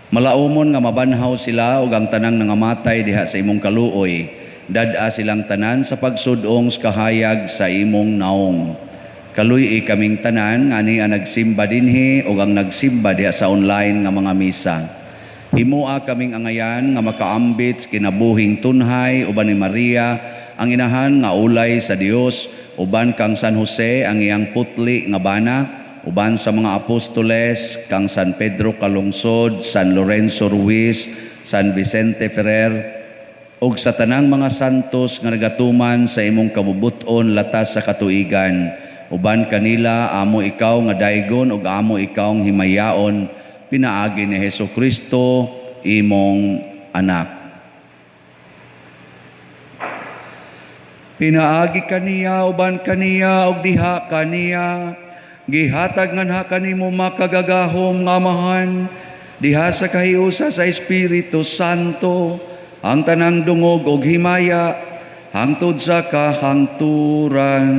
Malaumon nga mabanhaw sila ug ang tanang nangamatay diha sa imong kaluoy. Dad-a silang tanan sa pagsudong sa kahayag sa imong naong. Kaluy-i kaming tanan nga ani ang nagsimba dinhi ug ang nagsimba diha sa online nga mga misa. Himoa kaming angayan nga makaambit sa kinabuhing tunhay uban ni Maria ang inahan nga ulay sa Dios, uban kang San Jose ang iyang putli nga bana, uban sa mga apostoles kang San Pedro Calungsod, San Lorenzo Ruiz, San Vicente Ferrer, ug sa tanang mga santos nga nagatuman sa imong kabubut-on latas sa katuigan. Uban kanila amo ikaw nga daygon ug amo ikaw ang himayaon, pinaagi ni Hesukristo imong anak. Pinaagi kaniya, uban kaniya ug diha kaniya, gihatag nganha kanimo makagagahom nga Amahan, diha sa kahiusa sa Espiritu Santo, ang tanang dungog ug himaya hangtod sa kahangturan.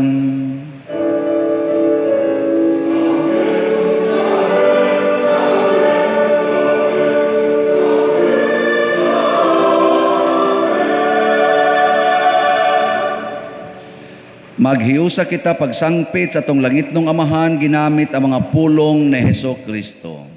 Maghiusa kita pagsangpit sa atong langitnong Amahan ginamit ang mga pulong ni Hesukristo.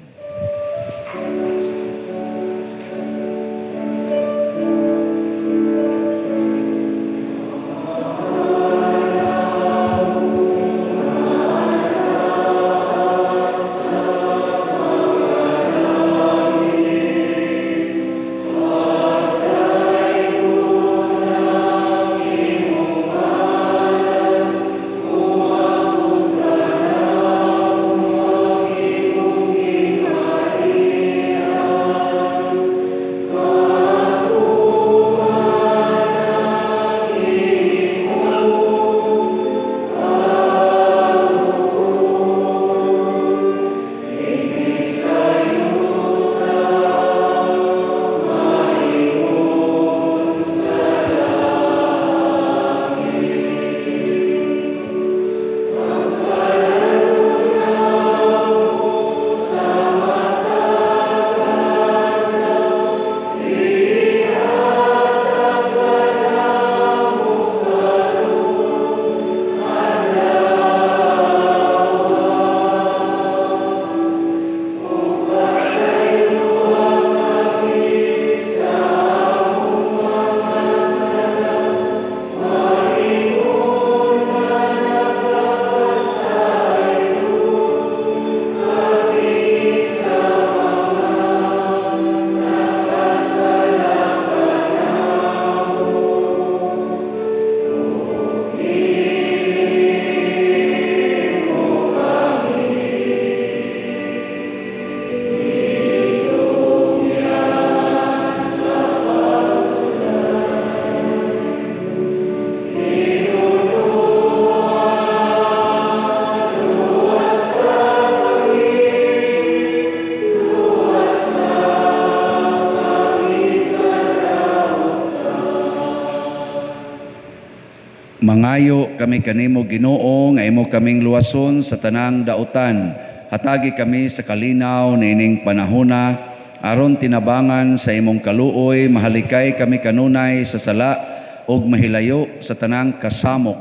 Mangayo kami kanimo, Ginoo, nga imo kaming luwason sa tanang dautan. Hatagi kami sa kalinaw niining panahona, aron tinabangan sa imong kaluoy, mahalikay kami kanunay sa sala ug mahilayo sa tanang kasamok,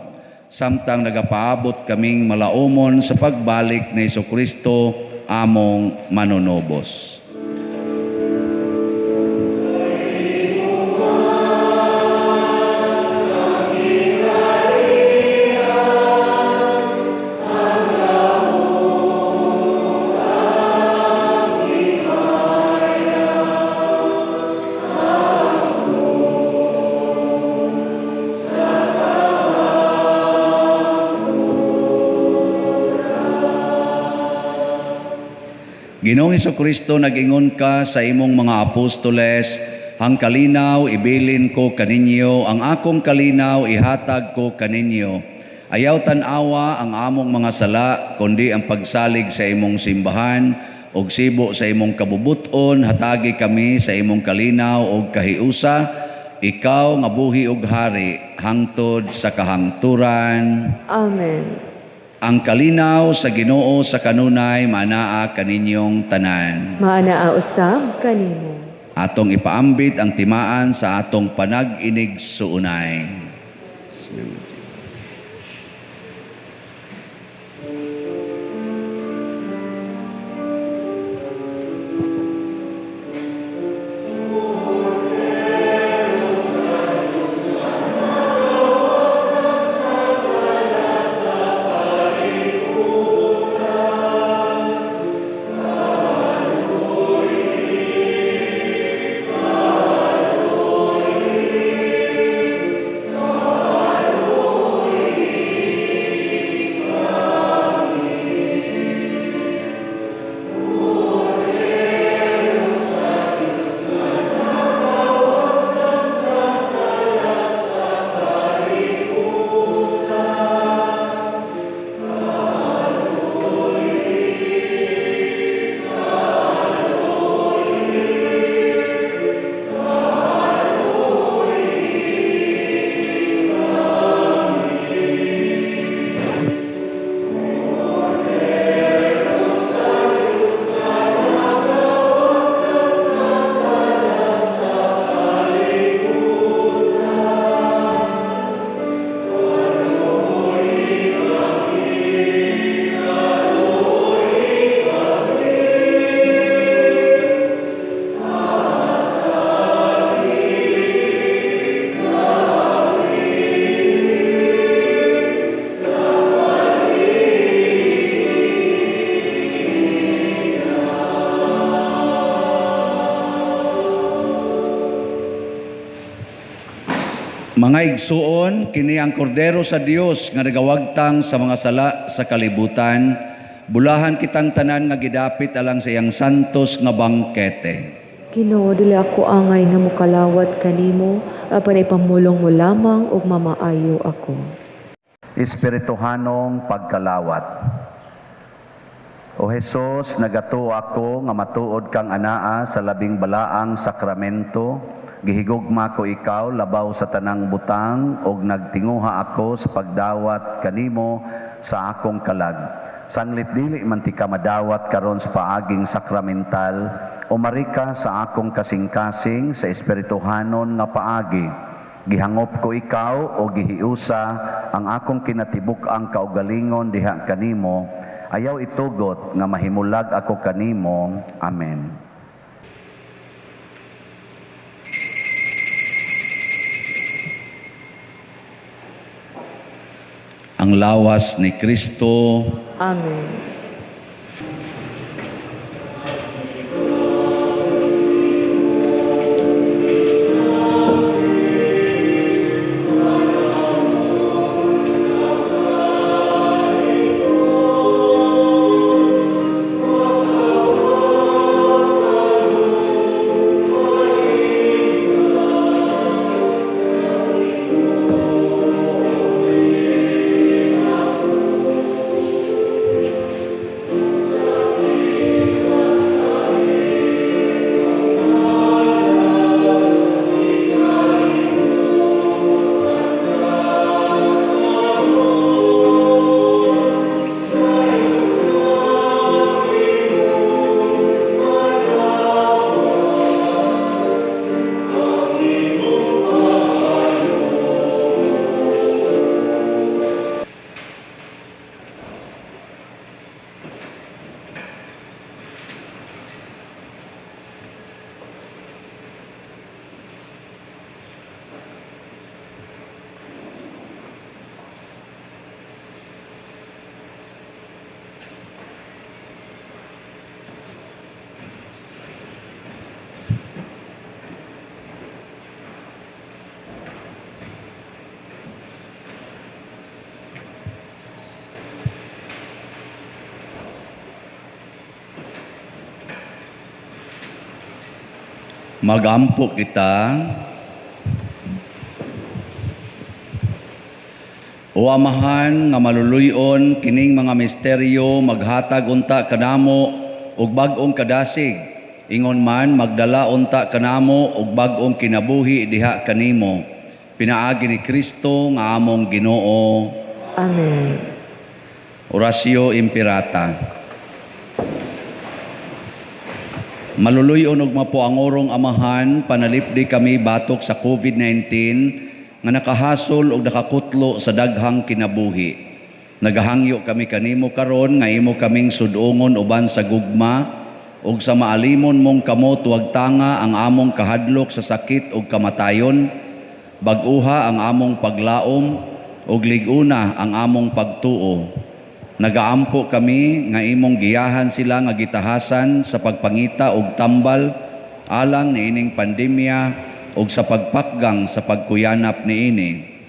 samtang nagapaabot kaming malaumon sa pagbalik ni Hesukristo among manunobos. Ginoong Hesukristo, nag-ingon ka sa imong mga apostoles, ang kalinaw ibilin ko kaninyo, ang akong kalinaw ihatag ko kaninyo. Ayaw tan-awa ang among mga sala, kundi ang pagsalig sa imong simbahan, ug sibo sa imong kabubuton, hatagi kami sa imong kalinaw ug kahiusa, ikaw nga buhi ug hari, hangtod sa kahangturan. Amen. Ang kalinaw sa Ginoo sa kanunay maanaa kaninyong tanan. Maanaa usab kanimo. Atong ipaambit ang timaan sa atong panag-inig suunay. Mga igsuon, kini ang kordero sa Dios nga nagawagtang sa mga sala sa kalibutan. Bulahan kitang tanan nga gidapit alang sa iyang santos nga bangkete. Ginoo, dili ako angay nga mokalawat kanimo, apan ipamulong mo lamang ug mamaayo ako. Espirituhanong pagkalawat. O Hesus, nagatuo ako nga matuod kang anaa sa labing balaang sakramento. Gihigugma ko ikaw labaw sa tanang butang og nagtinguha ako sa pagdawat kanimo sa akong kalag. Sanglit dili man ti ka madawat karon sa paaging sakramental, umari ka sa akong kasing-kasing sa espirituhanon nga paagi. Gihangop ko ikaw o gihiusa ang akong kinatibuk-ang kaugalingon diha kanimo. Ayaw itugot nga mahimulag ako kanimo. Amen. Ang lawas ni Kristo. Amen. Magampo kita. O Amahan nga maluluyon kining mga misteryo, maghatag unta kanamo og bag-ong kadasig, ingon man magdala unta kanamo og bag-ong kinabuhi diha kanimo, pinaagi ni Kristo nga among Ginoo. Amen. Oratio Imperata. Maluluyon og mapuangorong Amahan, panalipdi kami batok sa COVID-19 nga nakahasol og nakakutlo sa daghang kinabuhi. Nagahangyo kami kanimo karon nga imo kaming sudongon uban sa gugma ug sa maalimon mong kamot wagtanga ang among kahadlok sa sakit ug kamatayon. Bag-uha ang among paglaom ug lig-una ang among pagtuo. Nagaampo kami nga imong giyahan sila nga gitahasan sa pagpangita og tambal alang niining pandemya ug sa pagpakgang sa pagkuyanap niini.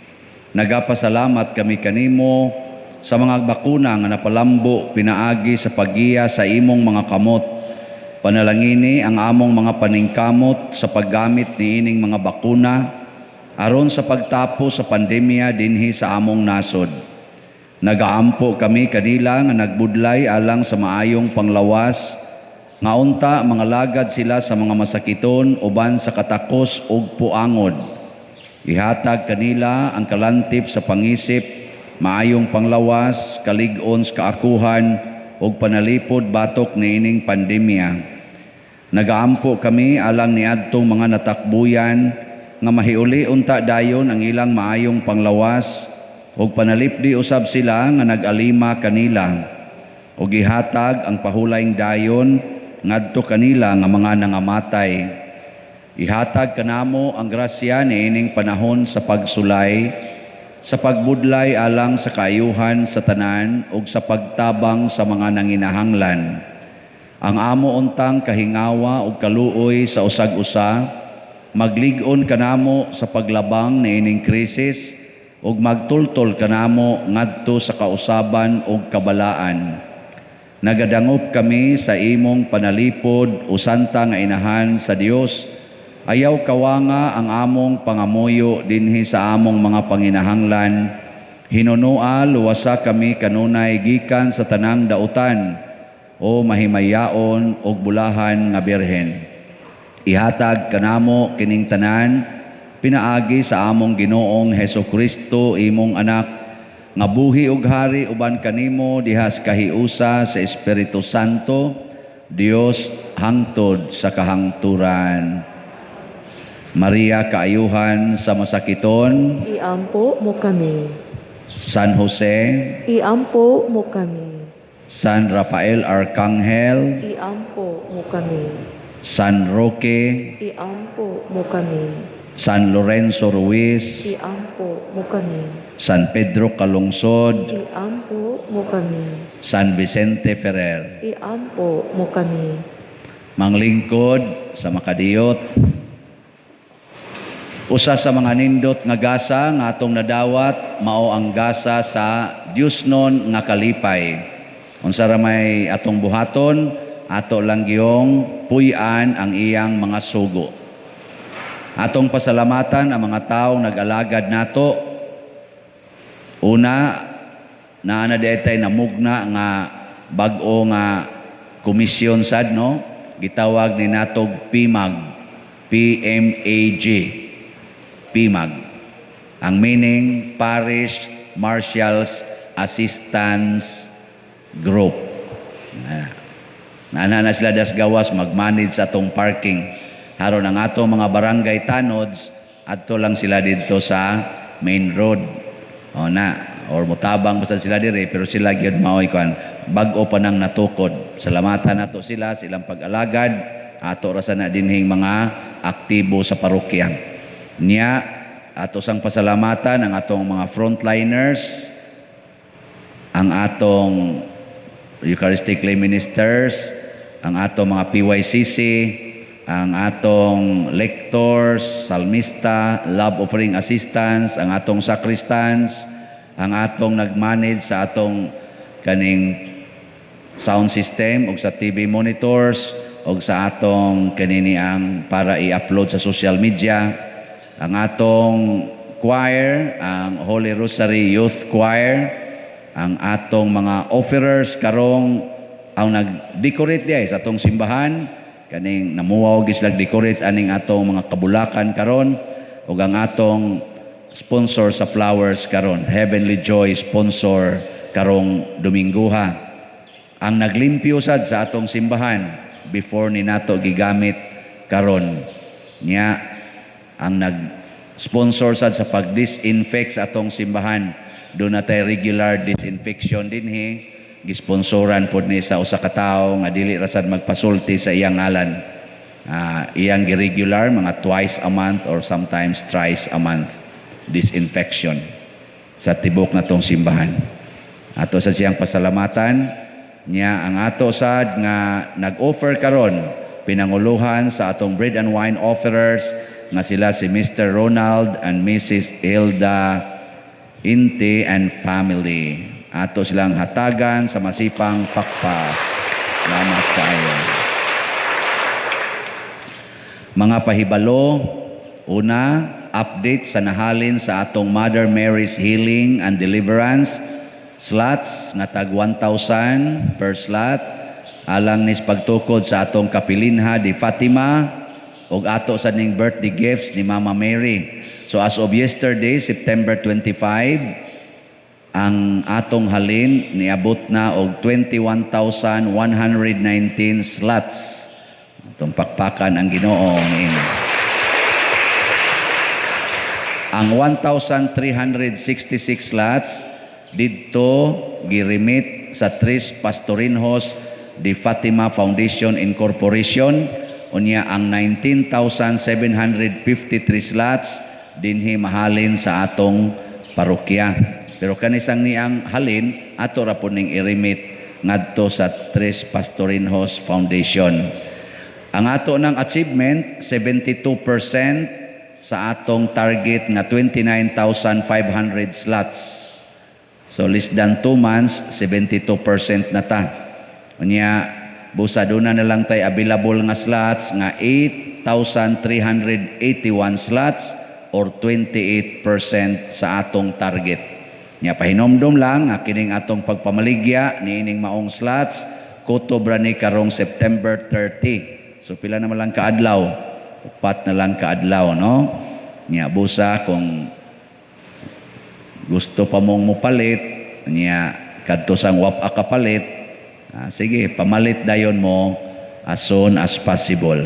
Nagapasalamat kami kanimo sa mga bakuna nga napalambo pinaagi sa paggiya sa imong mga kamot. Panalangini ang among mga paningkamot sa paggamit niining mga bakuna aron sa pagtapos sa pandemya dinhi sa among nasod. Nagaampo kami kanila nga nagbudlay alang sa maayong panglawas, nga unta mga lagad sila sa mga masakiton uban sa katakos ug puangod. Ihatag kanila ang kalantip sa pangisip, maayong panglawas, kalig-on sa kaakuhan ug panalipod batok niining pandemya. Nagaampo kami alang niadtong mga natakbuyan nga mahiuli unta dayon ang ilang maayong panglawas ug panalipdi usab sila nga nag-alima kanila, ug gihatag ang pahulayng dayon ngadto kanila nga mga nangamatay. Ihatag kanamo ang grasya niining panahon sa pagsulay, sa pagbudlay alang sa kaayuhan sa tanan ug sa pagtabang sa mga nanginahanglan. Ang amo untang kahingawa ug kaluoy sa usag-usa, maglig-on kanamo sa paglabang niining krisis ug magtultol kanamo ngadto sa kausaban ug kabalaan. Nagadangop kami sa imong panalipod o santa nga inahan sa Dios. Ayaw kawanga ang among pangamuyo dinhi sa among mga panginahanglan. Hinunoa luwasa kami kanunay gikan sa tanang dautan o mahimayaon og bulahan nga birhen. Ihatag kanamo kining tanan pinaagi sa among Ginoong Hesus Kristo, imong anak, nga buhi ug hari uban kanimo diha sa kahiusa sa Espiritu Santo, Dios hangtod sa kahangturan. Maria, kaayuhan sa masakiton, iampo mo kami. San Jose, iampo mo kami. San Rafael Arcangel, iampo mo kami. San Roque, iampo mo kami. San Lorenzo Ruiz, iampo mo kami. San Pedro Calungsod, iampo mo kami. San Vicente Ferrer, iampo mo kami. Manglingkod sa makadiyot, usa sa mga nindot nga gasa nga atong nadawat mao ang gasa sa Diosnon nga kalipay. Unsa ra may atong buhaton, ato lang giyong puy-an ang iyang mga sugo. Atong pasalamatan ang mga tawo nag-alagad nato. Una, naa na detay namugna nga bag-o nga komisyon sad, no? Gitawag ni natog PMAG, PMAG. PMAG. Ang meaning, Parish Marshals Assistance Group. Naa na sila das gawas mag-manage sa atong parking. Haron ang ato mga barangay tanods, adto lang sila didto sa main road. O na, or mutabang basta sila dire, pero sila gyud maoy kuan bag-o pa nang natukod. Salamatan nato sila sa ilang pag-alagad, ato ra sa na dinhing mga aktibo sa parokya. Niya ato sang pasalamatan ang atong mga frontliners, ang atong Eucharistic lay ministers, ang atong mga PYCC, ang atong lectors, salmista, love offering assistants, ang atong sacristans, ang atong nagmanage sa atong kaning sound system o sa TV monitors, og sa atong kanini ang para i-upload sa social media, ang atong choir, ang Holy Rosary Youth Choir, ang atong mga offerers karong ang nag-decorate diay sa atong simbahan, kaning namuwaw sila decorate aning atong mga kabulakan karon, ug ang atong sponsor sa flowers karon, Heavenly Joy sponsor karong Domingguha. Ang naglimpyo sad sa atong simbahan before ni nato gigamit karon nya, ang nag-sponsor sad sa pag-disinfect sa atong simbahan, duna tay regular disinfection dinhi, gisponsoran pod ni sa usa ka tawo nga dili ra sad magpasulti sa iyang ngalan. Iyang gi-regular mga twice a month or sometimes thrice a month disinfection sa tibok natong simbahan. Ato sa siyang pasalamatan niya. Ang ato sad nga nag-offer karon, pinanguluhan sa atong bread and wine offerers nga sila si Mr. Ronald and Mrs. Hilda Inti and family. Ato silang hatagan sa masipang pakpak. Salamat kaayo. Mga pahibalo, una, update sa nahalin sa atong Mother Mary's Healing and Deliverance slots nga tag 1,000 per slot alang nis pagtukod sa atong kapilinha di Fatima ug ato sa ning birthday gifts ni Mama Mary. So as of yesterday, September 25, ang atong halin niabot na og 21,119 slots. Atong pakpakan ang Ginoo niini. Ang 1,366 slots didto giremit sa Tres Pastorinhos de Fatima Foundation Incorporation, unya ang 19,753 slots dinhi mahalin sa atong parokya. Pero kanisang niang halin, ato ra po ning i-remit ngadto sa Tres Pastorinhos Foundation. Ang ato ng achievement, 72% sa atong target nga 29,500 slots. So less than 2 months, 72% na ta. Unya, busa duna na lang tay available nga slots nga 8,381 slots or 28% sa atong target. Nya pahinomdom lang nga kining atong pagpamaligya niining maong slots kutob ra ni karong September 30. So pila na man lang kaadlaw? 4 na lang kaadlaw, no? Nya busa kung gusto pa mong mupalit, nya kadto sang wap kapalit, sige, pamalit dayon mo as soon as possible.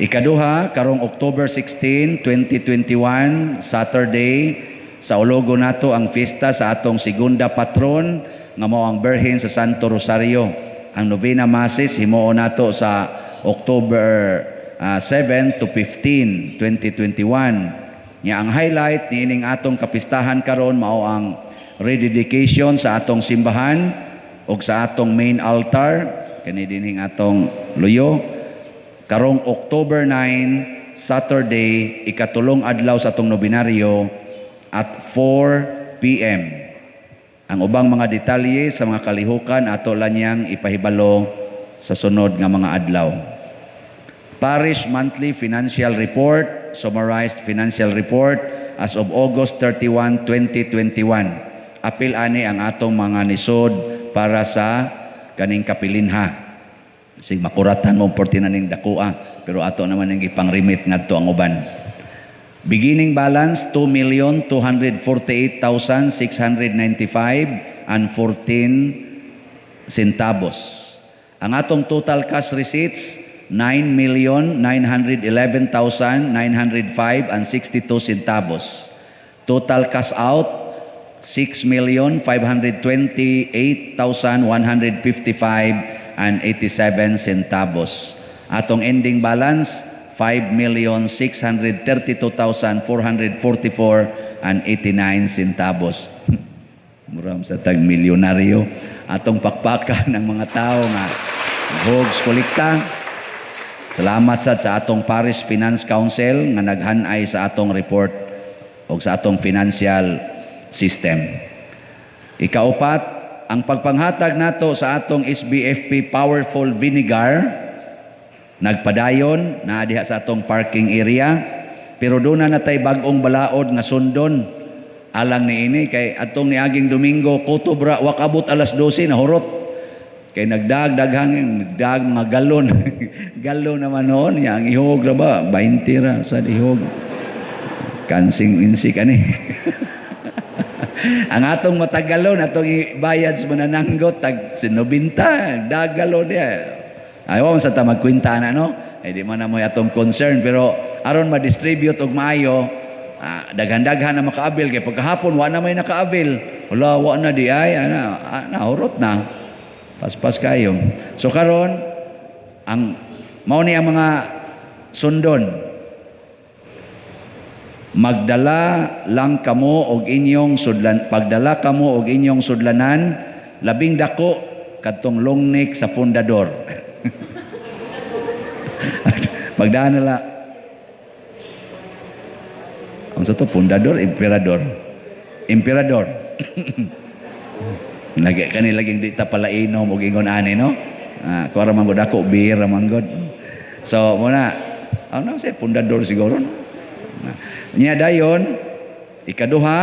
Ikaduha, karong October 16, 2021, Saturday, sa Ologo nato ang fiesta sa atong segunda patron nga mao ang Birhen sa Santo Rosario. Ang novena masses himuon nato sa October 7 to 15, 2021. Nya ang highlight niining atong kapistahan karon mao ang rededication sa atong simbahan ug sa atong main altar kani dinhing atong luyo karong October 9, Saturday, ikatulong adlaw sa atong nobenaryo at 4 p.m. Ang ubang mga detalye sa mga kalihukan ato lang niyang ipahibalo sa sunod nga mga adlaw. Parish Monthly Financial Report, summarized financial report as of August 31, 2021. Apil ani ang atong mga nisod para sa kaning kapilinha. Sig makuratan mo porti na ning dakua, pero ato naman ning gipang-remit ngadto ang uban. Beginning balance 2,248,695 and 14 centavos. Ang atong total cash receipts 9,911,905 and 62 centavos. Total cash out 6,528,155 and 87 centavos. Atong ending balance 5,632,444 and 89 centavos. Muram sa tag milyonaryo. Atong pakpakan ng mga tao nga hogs kolekta. Salamat sad sa atong Parish Finance Council nga naghanay sa atong report o sa atong financial system. Ikaupat, ang pagpanghatag nato sa atong SBFP Powerful Vinegar Nagpadayon naa diha sa atong parking area, pero doon na natay bag-ong balaod nga sundon alang niini kay atong niaging Domingo kutob ra, wa kabot alas 12 nahurot kay nagdag daghang nagdag mga galon galon naman noon ya. Ang ihog ra ba, 20 ra sa ihog, kansing insi kani. Ang atong matagalon atong ibayad sa manananggot tag 90 dagalon diya. Ayaw sa ta magkwenta na, no? Ay, di man na mo atong concern, pero aron ma-distribute og maayo, daghan-daghan na maka-avail kay pagkahapon wa na may naka-avail. Wala, wa na di ay ana, nahurot na. Paspas kayo. So karon ang mao ni ang mga sundon. Magdala lang kamo og inyong sudlan, pagdala kamo og inyong sudlanan, labing dako kadtong long neck sa fundador. Pagdaan nila. Ang sa to, fundador, emperador. Emperador. Lagi kani laging di ta palainom og ingon ani, no? Kuha ra man gud ako, beer ra man gud. So muna, ano siya, fundador siguro, no? Nya dayon, ikaduha,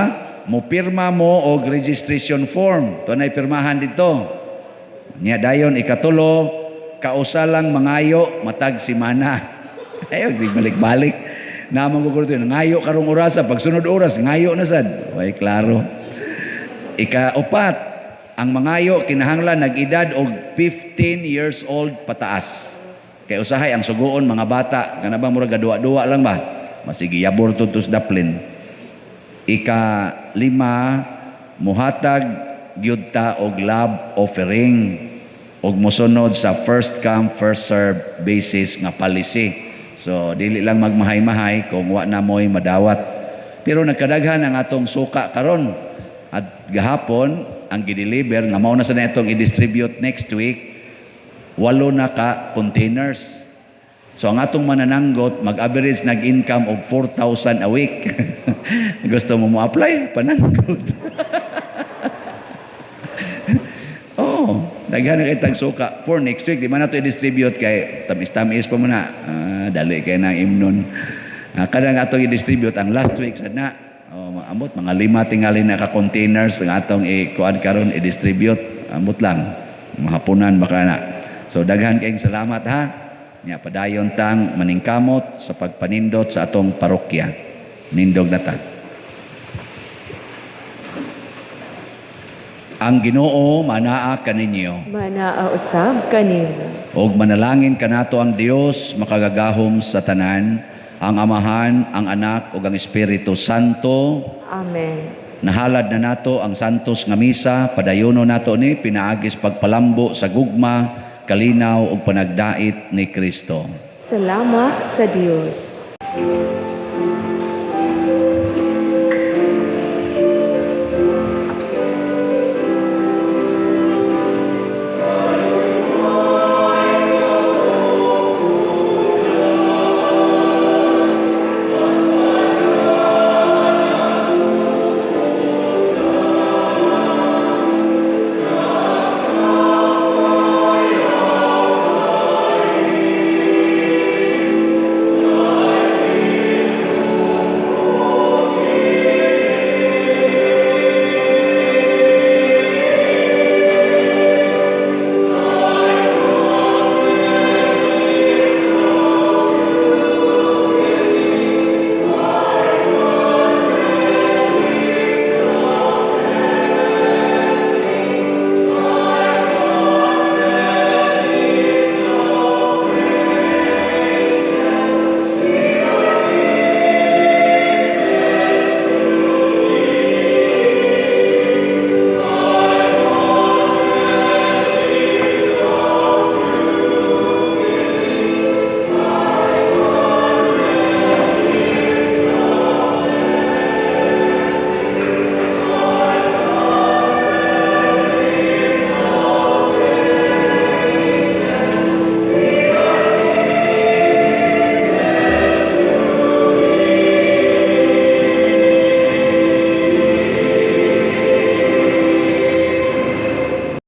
mo pirma mo og registration form. To nay pirmahan dito. Nya dayon ikatulo, kausa lang mangayo matag simana. Ayo sig balik-balik. Namang guguro to, ngayo karong orasa, pagsunod oras ngayo na sad. Way klaro. Ikaupat, ang mangayo kinahanglan nag-edad og 15 years old pataas. Kay usahay ang suguon mga bata, kana ba murag duwa-duwa lang ba? Masigi yabor tutos daplin. Ika-lima, muhatag gyud ta og love offering og mosunod sa first come first serve basis nga policy. So dili lang magmahay-mahay kung wa na mo'y madawat. Pero nagkadaghan ang atong suka karon. At gahapon ang gideliver nga mao na sa itong i-distribute next week, 8 na ka containers. So ang atong manananggot mag-average nag-income og 4,000 a week. Gusto mo mo-apply? Pananggot. Oh, daghan na kay tag suka for next week. Di man nato i-distribute kay tamis-tamis pa muna. Dali kay nang imnon. Kadang atong i-distribute ang last week sad na. Oh, ambot mga 5 tingali na ka containers ang atong i-kuan karon i-distribute. Ambot lang mahaponan baka na. So daghan kayong salamat ha. Nya padayon tang maningkamot sa pagpanindot sa atong parokya. Nindog na ta. Ang Ginoo manaa kaninyo. Manaa usab kanimo. Og manalangin kanato ang Dios makagagahom sa tanan, ang Amahan, ang Anak ug ang Espiritu Santo. Amen. Nahalad na nato ang santos nga misa, padayono nato ni pinaagis pagpalambo sa gugma, kalinaw ug panagdait ni Kristo. Salamat sa Dios.